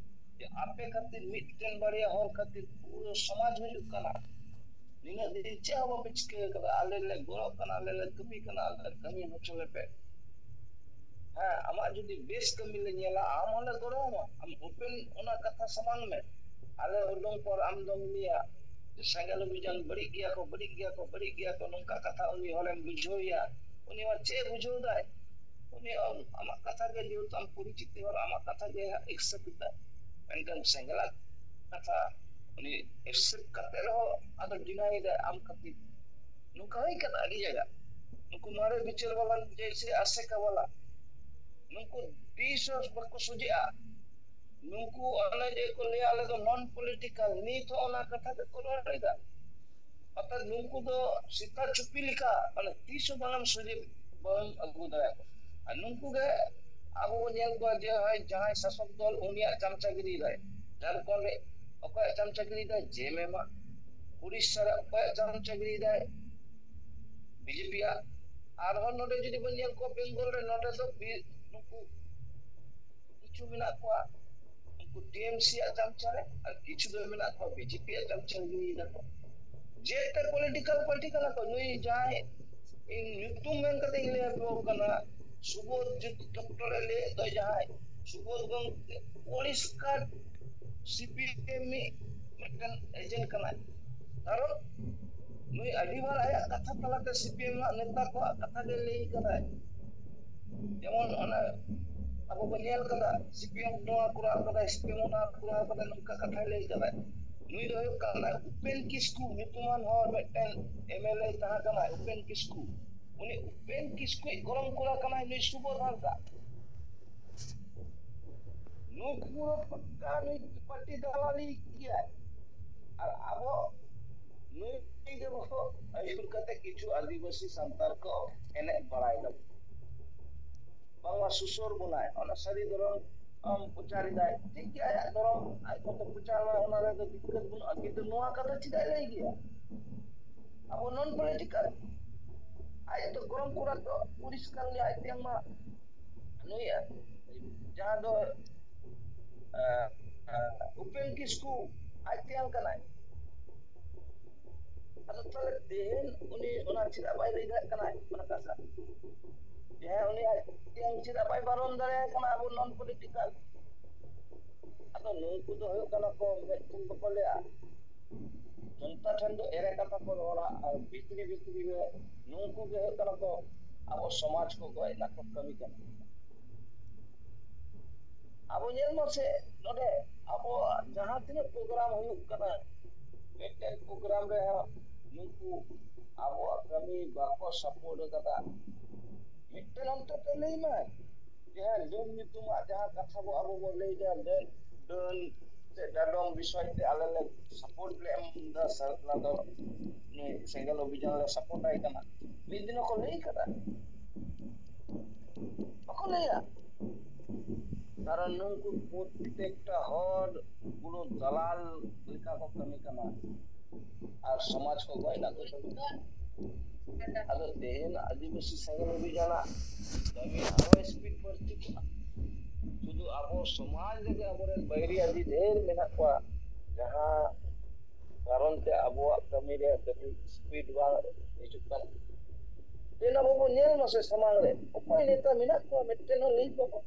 ᱡᱮ ᱟᱯᱮ ᱠᱷᱟᱹᱛᱤᱨ, ᱢᱤᱫᱴᱮᱱ ᱵᱟᱨᱭᱟ ᱦᱚᱲ ᱠᱷᱟᱹᱛᱤᱨ ᱯᱩᱨᱟᱹ ᱥᱚᱢᱟᱡᱽ ᱦᱩᱭᱩᱜ ᱠᱟᱱᱟ᱾ ᱱᱤᱱᱟᱹᱜ ᱫᱤᱱ ᱪᱮᱫ ᱦᱚᱸ ᱵᱟᱯᱮ ᱪᱤᱠᱟᱹ ᱟᱠᱟᱫᱟ, ᱟᱞᱮ ᱞᱮ ᱜᱚᱲᱚᱜ ᱠᱟᱱᱟ, ᱟᱞᱮ ᱞᱮ ᱠᱟᱹᱢᱤ ᱠᱟᱱᱟ, ᱟᱞᱮ ᱠᱟᱹᱢᱤ ᱦᱚᱪᱚ ᱞᱮᱯᱮ᱾ ᱦᱮᱸ, ᱟᱢᱟᱜ ᱡᱩᱫᱤ ᱵᱮᱥ ᱠᱟᱹᱢᱤ ᱞᱮ ᱧᱮᱞᱟ, ᱟᱢ ᱦᱚᱸᱞᱮ ᱜᱚᱲᱚ ᱟᱢᱟ᱾ ᱟᱢ ᱳᱯᱮᱱ ᱚᱱᱟ ᱠᱟᱛᱷᱟ ᱥᱟᱢᱟᱝ ᱢᱮ᱾ ᱟᱞᱮ ᱩᱰᱩᱝ ᱯᱚᱨ ᱟᱢ ᱫᱚᱢ ᱞᱟᱹᱭᱟ ᱡᱮ ᱥᱮᱸᱜᱮᱞ ᱚᱵᱷᱤᱡᱟᱱ ᱵᱟᱹᱲᱤᱡ ᱜᱮᱭᱟ ᱠᱚ, ᱵᱟᱹᱲᱤᱡ ᱜᱮᱭᱟ ᱠᱚ, ᱵᱟᱹᱲᱤᱡ ᱜᱮᱭᱟ ᱠᱚ, ᱱᱚᱝᱠᱟ ᱠᱟᱛᱷᱟ ᱩᱱᱤ ᱦᱚᱲᱮᱢ ᱵᱩᱡᱷᱟᱹᱣᱮᱭᱟ᱾ ᱩᱱᱤ ᱦᱚᱲ ᱪᱮᱫ ᱮ ᱵᱩᱡᱷᱟᱹᱣ ᱫᱟᱭ? ᱩᱱᱤ ᱟᱢ, ᱟᱢᱟᱜ ᱠᱟᱛᱷᱟ ᱜᱮ, ᱡᱮᱦᱮᱛᱩ ᱟᱢ ᱯᱚᱨᱤᱪᱤᱛ ᱦᱚᱲ, ᱟᱢᱟᱜ ᱠᱟᱛᱷᱟ ᱜᱮ ᱮᱠᱥᱮᱯᱴ ᱮᱫᱟ᱾ ᱢᱮᱱᱠᱷᱟᱱ ᱥᱮᱸᱜᱮᱞᱟᱜ ᱠᱟᱛᱷᱟ ᱩᱱᱤ ᱮᱠᱥᱮᱯᱴ ᱠᱟᱛᱮ ᱨᱮᱦᱚᱸ ᱟᱫᱚ ᱰᱤᱱᱟᱭ ᱮᱫᱟᱭ ᱟᱢ ᱠᱷᱟᱹᱛᱤᱨ᱾ ᱱᱚᱝᱠᱟ ᱦᱩᱭ ᱠᱟᱱᱟ ᱟᱹᱰᱤ ᱡᱟᱭᱜᱟ᱾ ᱱᱩᱠᱩ ᱢᱟᱨᱮ ᱵᱤᱪᱟᱹᱨ ᱵᱟᱞᱟ ᱡᱮᱭᱥᱮ ᱟᱥᱮᱠᱟ ᱵᱟᱞᱟ, ᱱᱩᱠᱩ ᱛᱤᱥ ᱦᱚᱸ ᱵᱟᱠᱚ ᱥᱚᱡᱷᱮᱜᱼᱟ᱾ ᱱᱩᱠᱩ ᱚᱱᱮ ᱡᱮ ᱠᱚ ᱞᱟᱹᱭᱟ, ᱟᱞᱮ ᱫᱚ ᱱᱚᱱ ᱯᱚᱞᱤᱴᱤᱠᱟᱞ, ᱱᱤᱛ ᱦᱚᱸ ᱚᱱᱟ ᱠᱟᱛᱷᱟ ᱜᱮᱠᱚ ᱨᱚᱲ ᱮᱫᱟ᱾ ᱚᱨᱛᱷᱟᱛ ᱱᱩᱠᱩ ᱫᱚ ᱥᱮᱛᱟ ᱪᱩᱯᱤ ᱞᱮᱠᱟ, ᱢᱟᱱᱮ ᱛᱤᱥ ᱦᱚᱸ ᱵᱟᱝ ᱮᱢ ᱥᱚᱡᱷᱮ, ᱵᱟᱝ ᱟᱹᱜᱩ ᱫᱟᱲᱮᱭᱟᱜᱼᱟ᱾ ᱟᱨ ᱱᱩᱠᱩ ᱜᱮ ᱟᱵᱚ ᱵᱚᱱ ᱧᱮᱞ ᱠᱚᱣᱟ ᱡᱮ, ᱦᱳᱭ, ᱡᱟᱦᱟᱸᱭ ᱥᱟᱥᱚᱠ ᱫᱚᱞ ᱩᱱᱤᱭᱟᱜ ᱪᱟᱢᱪᱟᱜᱤᱨᱤ ᱫᱟᱭ, ᱡᱷᱟᱲᱠᱷᱚᱸᱰ ᱨᱮ ᱚᱠᱚᱭᱟᱜ ᱪᱟᱢᱪᱟᱜᱤᱨᱤ ᱫᱟᱭ? ᱡᱮ ᱮᱢ ᱮᱢ ᱟᱜ᱾ ᱩᱲᱤᱥᱥᱟ ᱨᱮ ᱚᱠᱚᱭᱟᱜ ᱪᱟᱢᱪᱟᱜᱤᱨᱤ ᱫᱟᱭ? ᱵᱤ ᱡᱮ ᱯᱤ ᱟᱜ᱾ ᱟᱨᱦᱚᱸ ᱱᱚᱰᱮ ᱡᱩᱫᱤ ᱵᱚᱱ ᱧᱮᱞ ᱠᱚᱣᱟ ᱵᱮᱝᱜᱚᱞ ᱨᱮ, ᱱᱚᱰᱮ ᱫᱚ ᱵᱤ-, ᱱᱩᱠᱩ ᱠᱤᱪᱷᱩ ᱢᱮᱱᱟᱜ ᱠᱚᱣᱟ ᱩᱱᱠᱩ ᱴᱤ ᱮᱢ ᱥᱤ ᱟᱜ ᱪᱟᱢᱪᱟ ᱨᱮ, ᱟᱨ ᱠᱤᱪᱷᱩ ᱫᱚ ᱢᱮᱱᱟᱜ ᱠᱚᱣᱟ ᱵᱤ ᱡᱮ ᱯᱤ ᱟᱜ ᱪᱟᱢᱪᱟ ᱨᱮ ᱧᱩᱭ ᱫᱟᱠᱚ᱾ ᱡᱮᱛᱮ ᱯᱚᱞᱤᱴᱤᱠᱟᱞ ᱯᱟᱨᱴᱤ ᱠᱟᱱᱟ ᱠᱚ᱾ ᱱᱩᱭ ᱡᱟᱦᱟᱸᱭ ᱤᱧ ᱧᱩᱛᱩᱢ ᱢᱮᱱ ᱠᱟᱛᱮ ᱤᱧ ᱞᱟᱹᱭ ᱟᱯᱮ ᱠᱟᱱᱟ, ᱥᱩᱵᱳᱫᱷ ᱡᱩᱛ ᱰᱚᱠᱴᱚᱨ ᱮ ᱞᱟᱹᱭᱮᱫ ᱫᱚ ᱡᱟᱦᱟᱸᱭ, ᱥᱩᱵᱳᱫᱷ ᱜᱚᱢᱠᱮ ᱯᱚᱨᱤᱥᱠᱟᱨ ᱥᱤ ᱯᱤ ᱮᱢ ᱢᱤᱫ ᱢᱤᱫᱴᱮᱱ ᱮᱡᱮᱱᱴ ᱠᱟᱱᱟᱭ᱾ ᱠᱟᱨᱚᱱ ᱱᱩᱭ ᱟᱹᱰᱤ ᱵᱟᱨ ᱟᱭᱟᱜ ᱠᱟᱛᱷᱟ ᱛᱟᱞᱟᱛᱮ ᱥᱤ ᱯᱤ ᱮᱢ ᱨᱮᱱᱟᱜ ᱱᱮᱛᱟ ᱠᱚᱣᱟᱜ ᱠᱟᱛᱷᱟ ᱜᱮ ᱞᱟᱹᱭ ᱠᱟᱫᱟᱭ᱾ ᱡᱮᱢᱚᱱ ᱚᱱᱟ ᱟᱵᱚ ᱵᱚᱱ ᱧᱮᱞ ᱠᱟᱫᱟ, ᱥᱤ ᱯᱤ ᱮᱢ ᱱᱚᱣᱟ ᱠᱚᱨᱟᱣ ᱠᱟᱫᱟᱭ, ᱥᱤ ᱯᱤ ᱮᱢ ᱚᱱᱟ ᱠᱚᱨᱟᱣ ᱠᱟᱫᱟᱭ, ᱱᱚᱝᱠᱟ ᱠᱟᱛᱷᱟᱭ ᱞᱟᱹᱭ ᱠᱟᱫᱟᱭ᱾ ᱱᱩᱭ ᱫᱚ ᱦᱩᱭᱩᱜ ᱠᱟᱱᱟ ᱩᱯᱮᱱ ᱠᱤᱥᱠᱩ, ᱧᱩᱛᱩᱢᱟᱱ ᱦᱚᱲ, ᱢᱤᱫᱴᱮᱱ ᱮᱢ ᱮᱞ ᱮ ᱛᱟᱦᱮᱸ ᱠᱟᱱᱟᱭ ᱩᱯᱮᱱ ᱠᱤᱥᱠᱩ᱾ ᱩᱱᱤ ᱩᱯᱮᱱ ᱠᱤᱥᱠᱩᱭᱤᱡ ᱜᱚᱲᱚᱢ ᱠᱚᱲᱟ ᱠᱟᱱᱟᱭ ᱱᱩᱭ ᱥᱩᱵᱳᱫᱷ ᱦᱟᱸᱥᱫᱟ᱾ ᱱᱩᱭ ᱯᱩᱨᱟᱹ ᱯᱟᱠᱠᱟ ᱱᱩᱭ ᱯᱟᱴᱤ ᱫᱟᱞᱟᱞᱤ ᱜᱮᱭᱟᱭ᱾ ᱟᱨ ᱟᱵᱚ ᱱᱩᱭ ᱜᱮᱵᱚ ᱟᱹᱭᱩᱨ ᱠᱟᱛᱮ ᱠᱤᱪᱷᱩ ᱟᱹᱫᱤᱵᱟᱹᱥᱤ ᱥᱟᱱᱛᱟᱲ ᱠᱚ ᱮᱱᱮᱡ ᱵᱟᱲᱟᱭ ᱫᱟᱵᱚ᱾ ᱵᱟᱝᱢᱟ ᱥᱩᱥᱟᱹᱨ ᱵᱚᱱᱟᱭ, ᱚᱱᱟ ᱥᱟᱹᱨᱤ ᱫᱷᱚᱨᱚᱢ ᱟᱢ ᱯᱨᱚᱪᱟᱨ ᱮᱫᱟᱭ, ᱴᱷᱤᱠ ᱜᱮᱭᱟ, ᱟᱭᱟᱜ ᱫᱷᱚᱨᱚᱢ ᱟᱡ ᱢᱚᱛᱚ ᱯᱨᱚᱪᱟᱨ ᱢᱟ, ᱚᱱᱟ ᱨᱮᱫᱚ ᱫᱤᱠᱠᱟᱹᱛ ᱵᱟᱹᱱᱩᱜᱼᱟ, ᱠᱤᱱᱛᱩ ᱱᱚᱣᱟ ᱠᱟᱛᱷᱟ ᱪᱮᱫᱟᱜ ᱮ ᱞᱟᱹᱭ ᱜᱮᱭᱟ? ᱟᱵᱚ non political, ᱟᱡ ᱫᱚ ᱜᱚᱲᱚᱢ ᱠᱚᱲᱟ ᱫᱚ ᱯᱚᱨᱤᱥᱠᱟᱨ ᱜᱮ ᱟᱡ ᱛᱮ ᱢᱟ ᱱᱩᱭ ᱡᱟᱦᱟᱸ ᱫᱚ, ᱮ, ᱮ, ᱩᱯᱮᱱ ᱠᱤᱥᱠᱩ ᱟᱡ ᱛᱮᱭᱟᱝ ᱠᱟᱱᱟᱭ᱾ ᱟᱫᱚ ᱛᱟᱦᱞᱮ ᱛᱮᱦᱮᱧ ᱩᱱᱤ ᱚᱱᱟ ᱪᱮᱫᱟᱜ ᱵᱟᱭ ᱞᱟᱹᱭ ᱫᱟᱲᱮᱭᱟᱜ ᱠᱟᱱᱟ, ᱚᱱᱟ ᱠᱟᱛᱷᱟ? ᱦᱮᱸ, ᱩᱱᱤ ᱟᱡ ᱛᱮᱭᱟᱝ ᱪᱮᱫᱟᱜ ᱵᱟᱭ ᱵᱟᱨᱚᱱ ᱫᱟᱲᱮᱭᱟᱭ ᱠᱟᱱᱟ ᱟᱵᱚ non political? ᱟᱫᱚ ᱱᱩᱠᱩ ᱫᱚ ᱦᱩᱭᱩᱜ ᱠᱟᱱᱟ ᱠᱚ, ᱢᱤᱫ ᱴᱷᱮᱱ ᱵᱟᱠᱚ ᱞᱟᱹᱭᱟ, ᱡᱚᱱᱛᱟ ᱴᱷᱮᱱ ᱫᱚ ᱮᱲᱮ ᱠᱟᱛᱷᱟ ᱠᱚ ᱨᱚᱲᱟ, ᱟᱨ ᱵᱷᱤᱛᱨᱤ ᱵᱷᱤᱛᱨᱤ ᱨᱮ ᱱᱩᱠᱩ ᱜᱮ ᱦᱩᱭᱩᱜ ᱠᱟᱱᱟ ᱠᱚ ᱟᱵᱚ ᱥᱚᱢᱟᱡᱽ ᱠᱚ ᱜᱚᱡ ᱨᱮᱱᱟᱜ ᱠᱚ ᱠᱟᱹᱢᱤ ᱠᱟᱱᱟ᱾ ᱟᱵᱚ ᱧᱮᱞ ᱢᱟᱥᱮ, ᱱᱚᱰᱮ ᱟᱵᱚᱣᱟᱜ ᱡᱟᱦᱟᱸ ᱛᱤᱱᱟᱹᱜ ᱯᱨᱳᱜᱨᱟᱢ ᱦᱩᱭᱩᱜ ᱠᱟᱱᱟ, ᱢᱤᱫᱴᱮᱱ ᱯᱨᱳᱜᱨᱟᱢ ᱨᱮᱦᱚᱸ ᱱᱩᱠᱩ ᱟᱵᱚᱣᱟᱜ ᱠᱟᱹᱢᱤ ᱵᱟᱠᱚ ᱥᱟᱯᱳᱨᱴ ᱠᱟᱫᱟ᱾ ᱢᱤᱫᱴᱮᱱ ᱚᱱᱛᱚᱛᱚ ᱞᱟᱹᱭ ᱢᱟᱭ, ᱡᱟᱦᱟᱸ ᱰᱟᱹᱱ ᱧᱩᱛᱩᱢᱟᱜ ᱡᱟᱦᱟᱸ ᱠᱟᱛᱷᱟ ᱵᱚ ᱟᱵᱚ ᱵᱚ ᱞᱟᱹᱭ ᱮᱫᱟ, ᱰᱟᱹᱱ, ᱰᱟᱹᱱ ᱥᱮ ᱰᱟᱰᱚᱢ ᱵᱤᱥᱚᱭ ᱛᱮ ᱟᱞᱮ ᱞᱮ ᱥᱟᱯᱳᱨᱴ ᱞᱮ ᱮᱢ ᱮᱫᱟ, ᱥᱟᱨᱱᱟ ᱫᱚ ᱱᱩᱭ ᱥᱮᱸᱜᱮᱞ ᱚᱵᱷᱤᱡᱟᱱ ᱞᱮ ᱥᱟᱯᱳᱨᱴ ᱟᱭ ᱠᱟᱱᱟ, ᱢᱤᱫ ᱫᱤᱱ ᱦᱚᱸᱠᱚ ᱞᱟᱹᱭ ᱠᱟᱫᱟ? ᱵᱟᱠᱚ ᱞᱟᱹᱭᱟ᱾ ᱠᱟᱨᱚᱱ ᱱᱩᱠᱩ ᱯᱨᱚᱛᱮᱠᱴᱟ ᱦᱚᱲ ᱯᱩᱨᱟᱹ ᱫᱟᱞᱟᱞ ᱞᱮᱠᱟ ᱠᱚ ᱠᱟᱹᱢᱤ ᱠᱟᱱᱟ ᱟᱨ ᱥᱚᱢᱟᱡᱽ ᱠᱚ ᱜᱚᱡ ᱮᱫᱟ ᱠᱚ᱾ ᱟᱫᱚ ᱛᱮᱦᱮᱧ ᱟᱹᱫᱤᱵᱟᱹᱥᱤ ᱥᱮᱸᱜᱮᱞ ᱚᱵᱷᱤᱡᱟᱱᱟᱜ ᱠᱟᱹᱢᱤ ᱟᱨᱚ ᱥᱯᱤᱰ ᱵᱟᱹᱲᱛᱤ ᱠᱚᱜᱼᱟ᱾ ᱥᱩᱫᱷᱩ ᱟᱵᱚ ᱥᱚᱢᱟᱡᱽ ᱨᱮᱜᱮ ᱟᱵᱚᱨᱮᱱ ᱵᱟᱹᱭᱨᱤ ᱟᱹᱰᱤ ᱰᱷᱮᱨ ᱢᱮᱱᱟᱜ ᱠᱚᱣᱟ, ᱡᱟᱦᱟᱸ ᱠᱟᱨᱚᱱ ᱛᱮ ᱟᱵᱚᱣᱟᱜ ᱠᱟᱹᱢᱤ ᱨᱮ ᱠᱟᱹᱴᱤᱡ ᱥᱯᱤᱰ ᱵᱟᱝ ᱦᱤᱡᱩᱜ ᱠᱟᱱᱟ᱾ ᱛᱮᱦᱮᱧ ᱟᱵᱚ ᱵᱚᱱ ᱧᱮᱞ ᱢᱟᱥᱮ ᱥᱟᱢᱟᱝ ᱨᱮ ᱚᱠᱚᱭ ᱱᱮᱛᱟ ᱢᱮᱱᱟᱜ ᱠᱚᱣᱟ, ᱢᱤᱫᱴᱮᱱ ᱦᱚᱸ ᱞᱟᱹᱭ ᱵᱟᱠᱚ᱾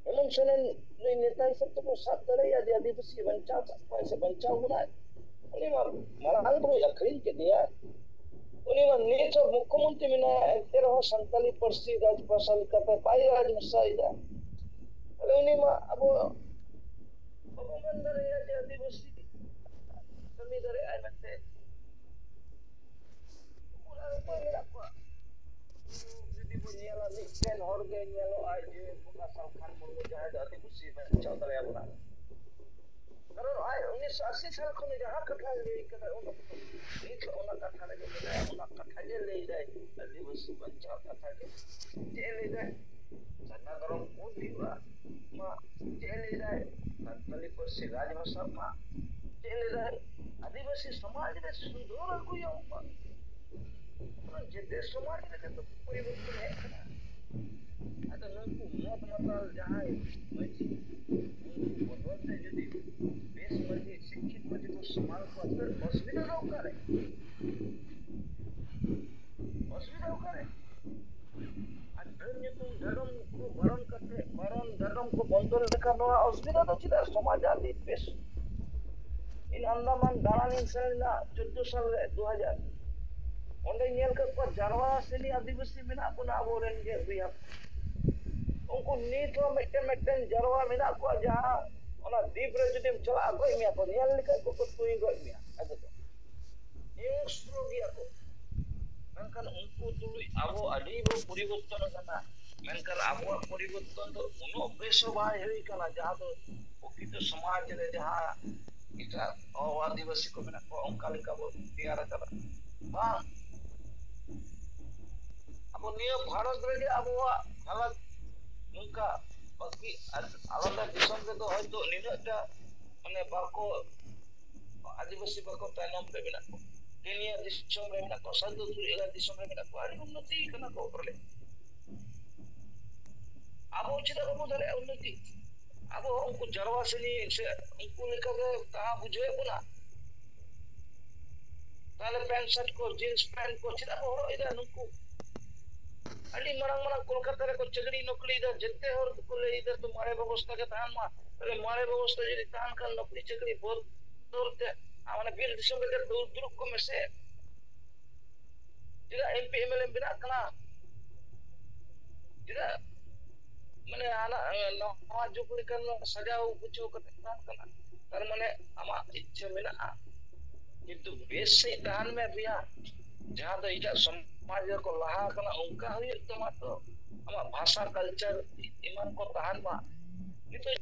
ᱦᱮᱢᱚᱱ ᱥᱚᱨᱮᱱ ᱱᱩᱭ ᱱᱮᱛᱟ ᱦᱤᱥᱟᱹᱵ ᱛᱮᱵᱚ ᱥᱟᱵ ᱫᱟᱲᱮᱭᱟᱭᱟ ᱡᱮ ᱟᱹᱫᱤᱵᱟᱹᱥᱤ ᱵᱟᱧᱪᱟᱣ ᱠᱟᱜ ᱠᱚᱣᱟᱭ ᱥᱮ ᱵᱟᱧᱪᱟᱣ ᱵᱚᱱᱟᱭ? ᱩᱱᱤ ᱢᱟ ᱢᱟᱲᱟᱝ ᱵᱚᱱ ᱟᱹᱠᱷᱨᱤᱧ ᱠᱮᱫᱮᱭᱟ᱾ ᱩᱱᱤ ᱢᱟ ᱱᱤᱛ ᱦᱚᱸ ᱢᱩᱠᱷᱚᱢᱚᱱᱛᱨᱤ ᱢᱮᱱᱟᱭᱟ, ᱮᱱᱛᱮ ᱨᱮᱦᱚᱸ ᱥᱟᱱᱛᱟᱞᱤ ᱯᱟᱹᱨᱥᱤ ᱨᱟᱡᱽ ᱵᱷᱟᱥᱟ ᱞᱮᱠᱟᱛᱮ ᱵᱟᱭ ᱨᱟᱡᱽ ᱵᱷᱟᱥᱟᱭᱮᱫᱟ᱾ ᱛᱟᱦᱞᱮ ᱩᱱᱤ ᱢᱟ ᱟᱵᱚ ᱵᱟᱵᱚ ᱢᱮᱱ ᱫᱟᱲᱮᱭᱟᱜᱼᱟ ᱡᱮ ᱟᱹᱫᱤᱵᱟᱹᱥᱤ ᱠᱟᱹᱢᱤ ᱫᱟᱲᱮᱭᱟᱜᱼᱟᱭ ᱢᱮᱱᱛᱮ᱾ ᱚᱱᱟ ᱚᱠᱚᱭ ᱢᱮᱱᱟᱜ ᱠᱚᱣᱟ? ᱡᱩᱫᱤ ᱵᱚᱱ ᱧᱮᱞᱟ, ᱢᱤᱫᱴᱮᱱ ᱦᱚᱲ ᱜᱮ ᱧᱮᱞᱚᱜᱼᱟᱭ ᱡᱮ ᱵᱚᱸᱜᱟ ᱥᱟᱞᱠᱷᱟᱱ ᱢᱩᱨᱢᱩ, ᱡᱟᱦᱟᱸᱭ ᱫᱚ ᱟᱹᱫᱤᱵᱟᱹᱥᱤ ᱵᱟᱧᱪᱟᱣ ᱫᱟᱲᱮᱭᱟᱵᱚᱱᱟ᱾ ᱠᱟᱨᱚᱱ ᱟᱡ ᱩᱱᱤᱥᱥᱚ ᱟᱥᱤ ᱥᱟᱞ ᱠᱷᱚᱱ ᱡᱟᱦᱟᱸ ᱠᱟᱛᱷᱟᱭ ᱞᱟᱹᱭ ᱠᱟᱫᱟ, ᱩᱱ ᱚᱠᱛᱚ ᱱᱤᱛ ᱦᱚᱸ ᱚᱱᱟ ᱠᱟᱛᱷᱟ ᱨᱮᱜᱮ ᱢᱮᱱᱟᱭᱟ, ᱚᱱᱟ ᱠᱟᱛᱷᱟ ᱜᱮ ᱞᱟᱹᱭ ᱫᱟᱭ, ᱟᱹᱫᱤᱵᱟᱹᱥᱤ ᱵᱟᱧᱪᱟᱣ ᱠᱟᱛᱷᱟ ᱜᱮ᱾ ᱪᱮᱫ ᱮ ᱞᱟᱹᱭ ᱫᱟᱭ? ᱥᱟᱨᱱᱟ ᱫᱷᱚᱨᱚᱢ ᱢᱩᱫ ᱦᱩᱭᱩᱜᱼᱟ, ᱢᱟ ᱪᱮᱫ ᱮ ᱞᱟᱹᱭ ᱫᱟᱭ? ᱥᱟᱱᱛᱟᱲᱤ ᱯᱟᱹᱨᱥᱤ ᱨᱟᱡᱽ ᱵᱷᱟᱥᱟ, ᱢᱟ ᱪᱮᱫ ᱮ ᱞᱟᱹᱭ ᱫᱟᱭ? ᱟᱹᱫᱤᱵᱟᱹᱥᱤ ᱥᱚᱢᱟᱡᱽ ᱨᱮ ᱥᱩᱫᱷᱟᱹᱨ ᱟᱹᱜᱩᱭᱟ, ᱢᱟ ᱡᱮᱛᱮ ᱥᱚᱢᱟᱡᱽ ᱨᱮᱜᱮ ᱛᱚ ᱯᱚᱨᱤᱵᱚᱨᱛᱚᱱ ᱦᱮᱡ ᱠᱟᱱᱟ᱾ ᱟᱫᱚ ᱱᱩᱠᱩ ᱢᱚᱛ ᱢᱟᱛᱟᱞ ᱡᱟᱦᱟᱸᱭ ᱢᱟᱹᱡᱷᱤ, ᱩᱱᱠᱩ ᱵᱚᱫᱚᱞ ᱛᱮ ᱡᱩᱫᱤ ᱵᱮᱥ ᱢᱟᱹᱡᱷᱤ, ᱥᱤᱠᱠᱷᱤᱛ ᱢᱟᱹᱡᱷᱤ ᱠᱚ ᱥᱟᱢᱟᱝ ᱠᱚᱣᱟ, ᱛᱚ ᱚᱥᱩᱵᱤᱫᱷᱟ ᱫᱚ ᱚᱠᱟᱨᱮ? ᱚᱥᱩᱵᱤᱫᱷᱟ ᱚᱠᱟᱨᱮ? ᱟᱨ ᱰᱟᱹᱱ ᱧᱩᱛᱩᱢ ᱰᱟᱰᱚᱢ ᱠᱚ ᱵᱟᱨᱚᱱ ᱠᱟᱛᱮ, ᱵᱟᱨᱚᱱ ᱰᱟᱰᱚᱢ ᱠᱚ ᱵᱚᱱᱫᱚ ᱞᱮᱠᱷᱟᱱ ᱱᱚᱣᱟ ᱚᱥᱩᱵᱤᱫᱷᱟ ᱫᱚ ᱪᱮᱫᱟᱜ? ᱥᱚᱢᱟᱡᱽ ᱟᱹᱰᱤ ᱵᱮᱥ᱾ ᱤᱧ ᱟᱱᱫᱟᱢᱟᱱ ᱫᱟᱬᱟᱱᱤᱧ ᱥᱮᱱ ᱞᱮᱱᱟ ᱪᱳᱫᱽᱫᱳ ᱥᱟᱞ ᱨᱮ, ᱫᱩ ᱦᱟᱡᱟᱨ᱾ ᱚᱸᱰᱮᱧ ᱧᱮᱞ ᱠᱮᱫ ᱠᱚᱣᱟ ᱡᱟᱨᱣᱟ ᱥᱮᱱᱤ ᱟᱹᱫᱤᱵᱟᱹᱥᱤ ᱢᱮᱱᱟᱜ ᱵᱚᱱᱟ ᱟᱵᱚᱨᱮᱱ ᱜᱮ ᱵᱚᱭᱦᱟ᱾ ᱩᱱᱠᱩ ᱱᱤᱛ ᱦᱚᱸ ᱢᱤᱫᱴᱮᱱ ᱢᱤᱫᱴᱮᱱ ᱡᱟᱨᱣᱟ ᱢᱮᱱᱟᱜ ᱠᱚᱣᱟ, ᱡᱟᱦᱟᱸ ᱚᱱᱟ ᱫᱤᱯ ᱨᱮ ᱡᱩᱫᱤᱢ ᱪᱟᱞᱟᱜᱼᱟ, ᱜᱚᱡ ᱢᱮᱭᱟ ᱠᱚ, ᱧᱮᱞ ᱞᱮᱠᱷᱟᱡ ᱠᱚ, ᱠᱚ ᱛᱩᱧ ᱜᱚᱡ ᱢᱮᱭᱟ᱾ ᱟᱫᱚ ᱦᱤᱝᱥᱨᱚ ᱜᱮᱭᱟ ᱠᱚ᱾ ᱢᱮᱱᱠᱷᱟᱱ ᱩᱱᱠᱩ ᱛᱩᱞᱩᱡ ᱟᱵᱚ ᱟᱹᱰᱤ ᱵᱚ ᱯᱚᱨᱤᱵᱚᱨᱛᱚᱱ ᱟᱠᱟᱱᱟ᱾ ᱢᱮᱱᱠᱷᱟᱱ ᱟᱵᱚᱣᱟᱜ ᱯᱚᱨᱤᱵᱚᱨᱛᱚᱱ ᱫᱚ ᱩᱱᱟᱹᱜ ᱵᱮᱥ ᱦᱚᱸ ᱵᱟᱭ ᱦᱩᱭ ᱠᱟᱱᱟ, ᱡᱟᱦᱟᱸ ᱫᱚ ᱯᱨᱚᱠᱨᱤᱛᱚ ᱥᱚᱢᱟᱡᱽ ᱨᱮ ᱡᱟᱦᱟᱸ ᱮᱴᱟᱜ ᱚ-, ᱟᱹᱫᱤᱵᱟᱹᱥᱤ ᱠᱚ ᱢᱮᱱᱟᱜ ᱠᱚᱣᱟ, ᱚᱱᱠᱟ ᱞᱮᱠᱟ ᱵᱚ ᱛᱮᱭᱟᱨ ᱟᱠᱟᱫᱟ᱾ ᱵᱟᱝ, ᱟᱵᱚ ᱱᱤᱭᱟᱹ ᱵᱷᱟᱨᱚᱛ ᱨᱮᱜᱮ ᱟᱵᱚᱣᱟᱜ ᱦᱟᱞᱚᱛ ᱱᱚᱝᱠᱟ᱾ ᱵᱟᱹᱠᱤ ᱟᱨ ᱟᱞᱟᱫᱟ ᱫᱤᱥᱚᱢ ᱨᱮᱫᱚ ᱦᱚᱭᱛᱳ ᱱᱤᱱᱟᱹᱜ ᱴᱟ ᱢᱟᱱᱮ ᱵᱟᱠᱚ, ᱟᱹᱫᱤᱵᱟᱹᱥᱤ ᱵᱟᱠᱚ ᱛᱟᱭᱱᱚᱢ ᱨᱮ ᱢᱮᱱᱟᱜ ᱠᱚᱣᱟ᱾ ᱠᱮᱱᱤᱭᱟ ᱫᱤᱥᱚᱢ ᱨᱮ ᱢᱮᱱᱟᱜ ᱠᱚᱣᱟ, ᱥᱟᱣᱩᱛᱷ ᱟᱯᱷᱨᱤᱠᱟ ᱫᱤᱥᱚᱢ ᱨᱮ ᱢᱮᱱᱟᱜ ᱠᱚᱣᱟ, ᱟᱹᱰᱤ ᱩᱱᱱᱚᱛᱤ ᱠᱟᱱᱟ ᱠᱚ ᱵᱚᱞᱮ᱾ ᱟᱵᱚ ᱪᱮᱫᱟᱜ ᱵᱟᱵᱚ ᱫᱟᱲᱮᱭᱟᱜᱼᱟ ᱩᱱᱱᱚᱛᱤ? ᱟᱵᱚ ᱦᱚᱸ ᱩᱱᱠᱩ ᱡᱟᱨᱣᱟ ᱥᱮᱱᱤ ᱥᱮ ᱩᱱᱠᱩ ᱞᱮᱠᱟᱜᱮ ᱛᱟᱦᱮᱸ ᱵᱩᱡᱷᱟᱹᱣᱮᱫ ᱵᱚᱱᱟ᱾ ᱛᱟᱦᱞᱮ ᱯᱮᱱᱴ ᱥᱟᱨᱴ ᱠᱚ, ᱡᱤᱱᱥ ᱯᱮᱱᱴ ᱠᱚ ᱪᱮᱫᱟᱜ ᱠᱚ ᱦᱚᱨᱚᱜ ᱮᱫᱟ ᱱᱩᱠᱩ? ᱟᱹᱰᱤ ᱢᱟᱨᱟᱝ ᱢᱟᱨᱟᱝ ᱠᱚᱞᱠᱟᱛᱟ ᱨᱮᱠᱚ ᱪᱟᱹᱠᱨᱤ ᱱᱚᱠᱨᱤᱭᱮᱫᱟ, ᱡᱮᱛᱮ ᱦᱚᱲ ᱫᱚᱠᱚ ᱞᱟᱹᱭ ᱮᱫᱟ ᱛᱚ ᱢᱟᱨᱮ ᱵᱮᱵᱚᱥᱛᱷᱟ ᱜᱮ ᱛᱟᱦᱮᱱ ᱢᱟ᱾ ᱛᱟᱦᱞᱮ ᱢᱟᱨᱮ ᱵᱮᱵᱚᱥᱛᱷᱟ ᱡᱩᱫᱤ ᱛᱟᱦᱮᱱ ᱠᱷᱟᱱ ᱱᱚᱠᱨᱤ ᱪᱟᱹᱠᱨᱤ ᱵᱚᱫᱚᱞ ᱛᱮ, ᱟᱨ ᱢᱟᱱᱮ ᱵᱤᱨ ᱫᱤᱥᱚᱢ ᱨᱮᱜᱮ ᱫᱩᱲᱩᱵ, ᱫᱩᱲᱩᱵ ᱠᱚᱜ ᱢᱮᱥᱮ᱾ ᱪᱮᱫᱟᱜ M P M L M ᱵᱮᱱᱟᱜ ᱠᱟᱱᱟ? ᱪᱮᱫᱟᱜ ᱢᱟᱱᱮ ᱦᱟᱱᱟ, ᱱᱚᱣᱟ ᱡᱩᱜᱽ ᱞᱮᱠᱟᱱ ᱥᱟᱡᱟᱣ ᱜᱩᱪᱷᱟᱹᱣ ᱠᱟᱛᱮ ᱛᱟᱦᱮᱱ ᱠᱟᱱᱟ? ᱛᱟᱨ ᱢᱟᱱᱮ ᱟᱢᱟᱜ ᱤᱪᱪᱷᱟᱹ ᱢᱮᱱᱟᱜᱼᱟ, ᱠᱤᱱᱛᱩ ᱵᱮᱥ ᱥᱮᱫ ᱛᱟᱦᱮᱱ ᱢᱮ ᱵᱚᱭᱦᱟ᱾ ᱡᱟᱦᱟᱸ ᱫᱚ ᱮᱴᱟᱜ ᱥᱚᱢᱟᱡᱽ ᱨᱮᱠᱚ ᱞᱟᱦᱟ ᱟᱠᱟᱱᱟ, ᱚᱱᱠᱟ ᱦᱩᱭᱩᱜ ᱛᱟᱢᱟ ᱛᱚ᱾ ᱟᱢᱟᱜ ᱵᱷᱟᱥᱟ, ᱠᱟᱞᱪᱟᱨ ᱮᱢᱟᱱ ᱠᱚ ᱛᱟᱦᱮᱱ ᱢᱟ᱾ ᱱᱤᱛᱚᱜ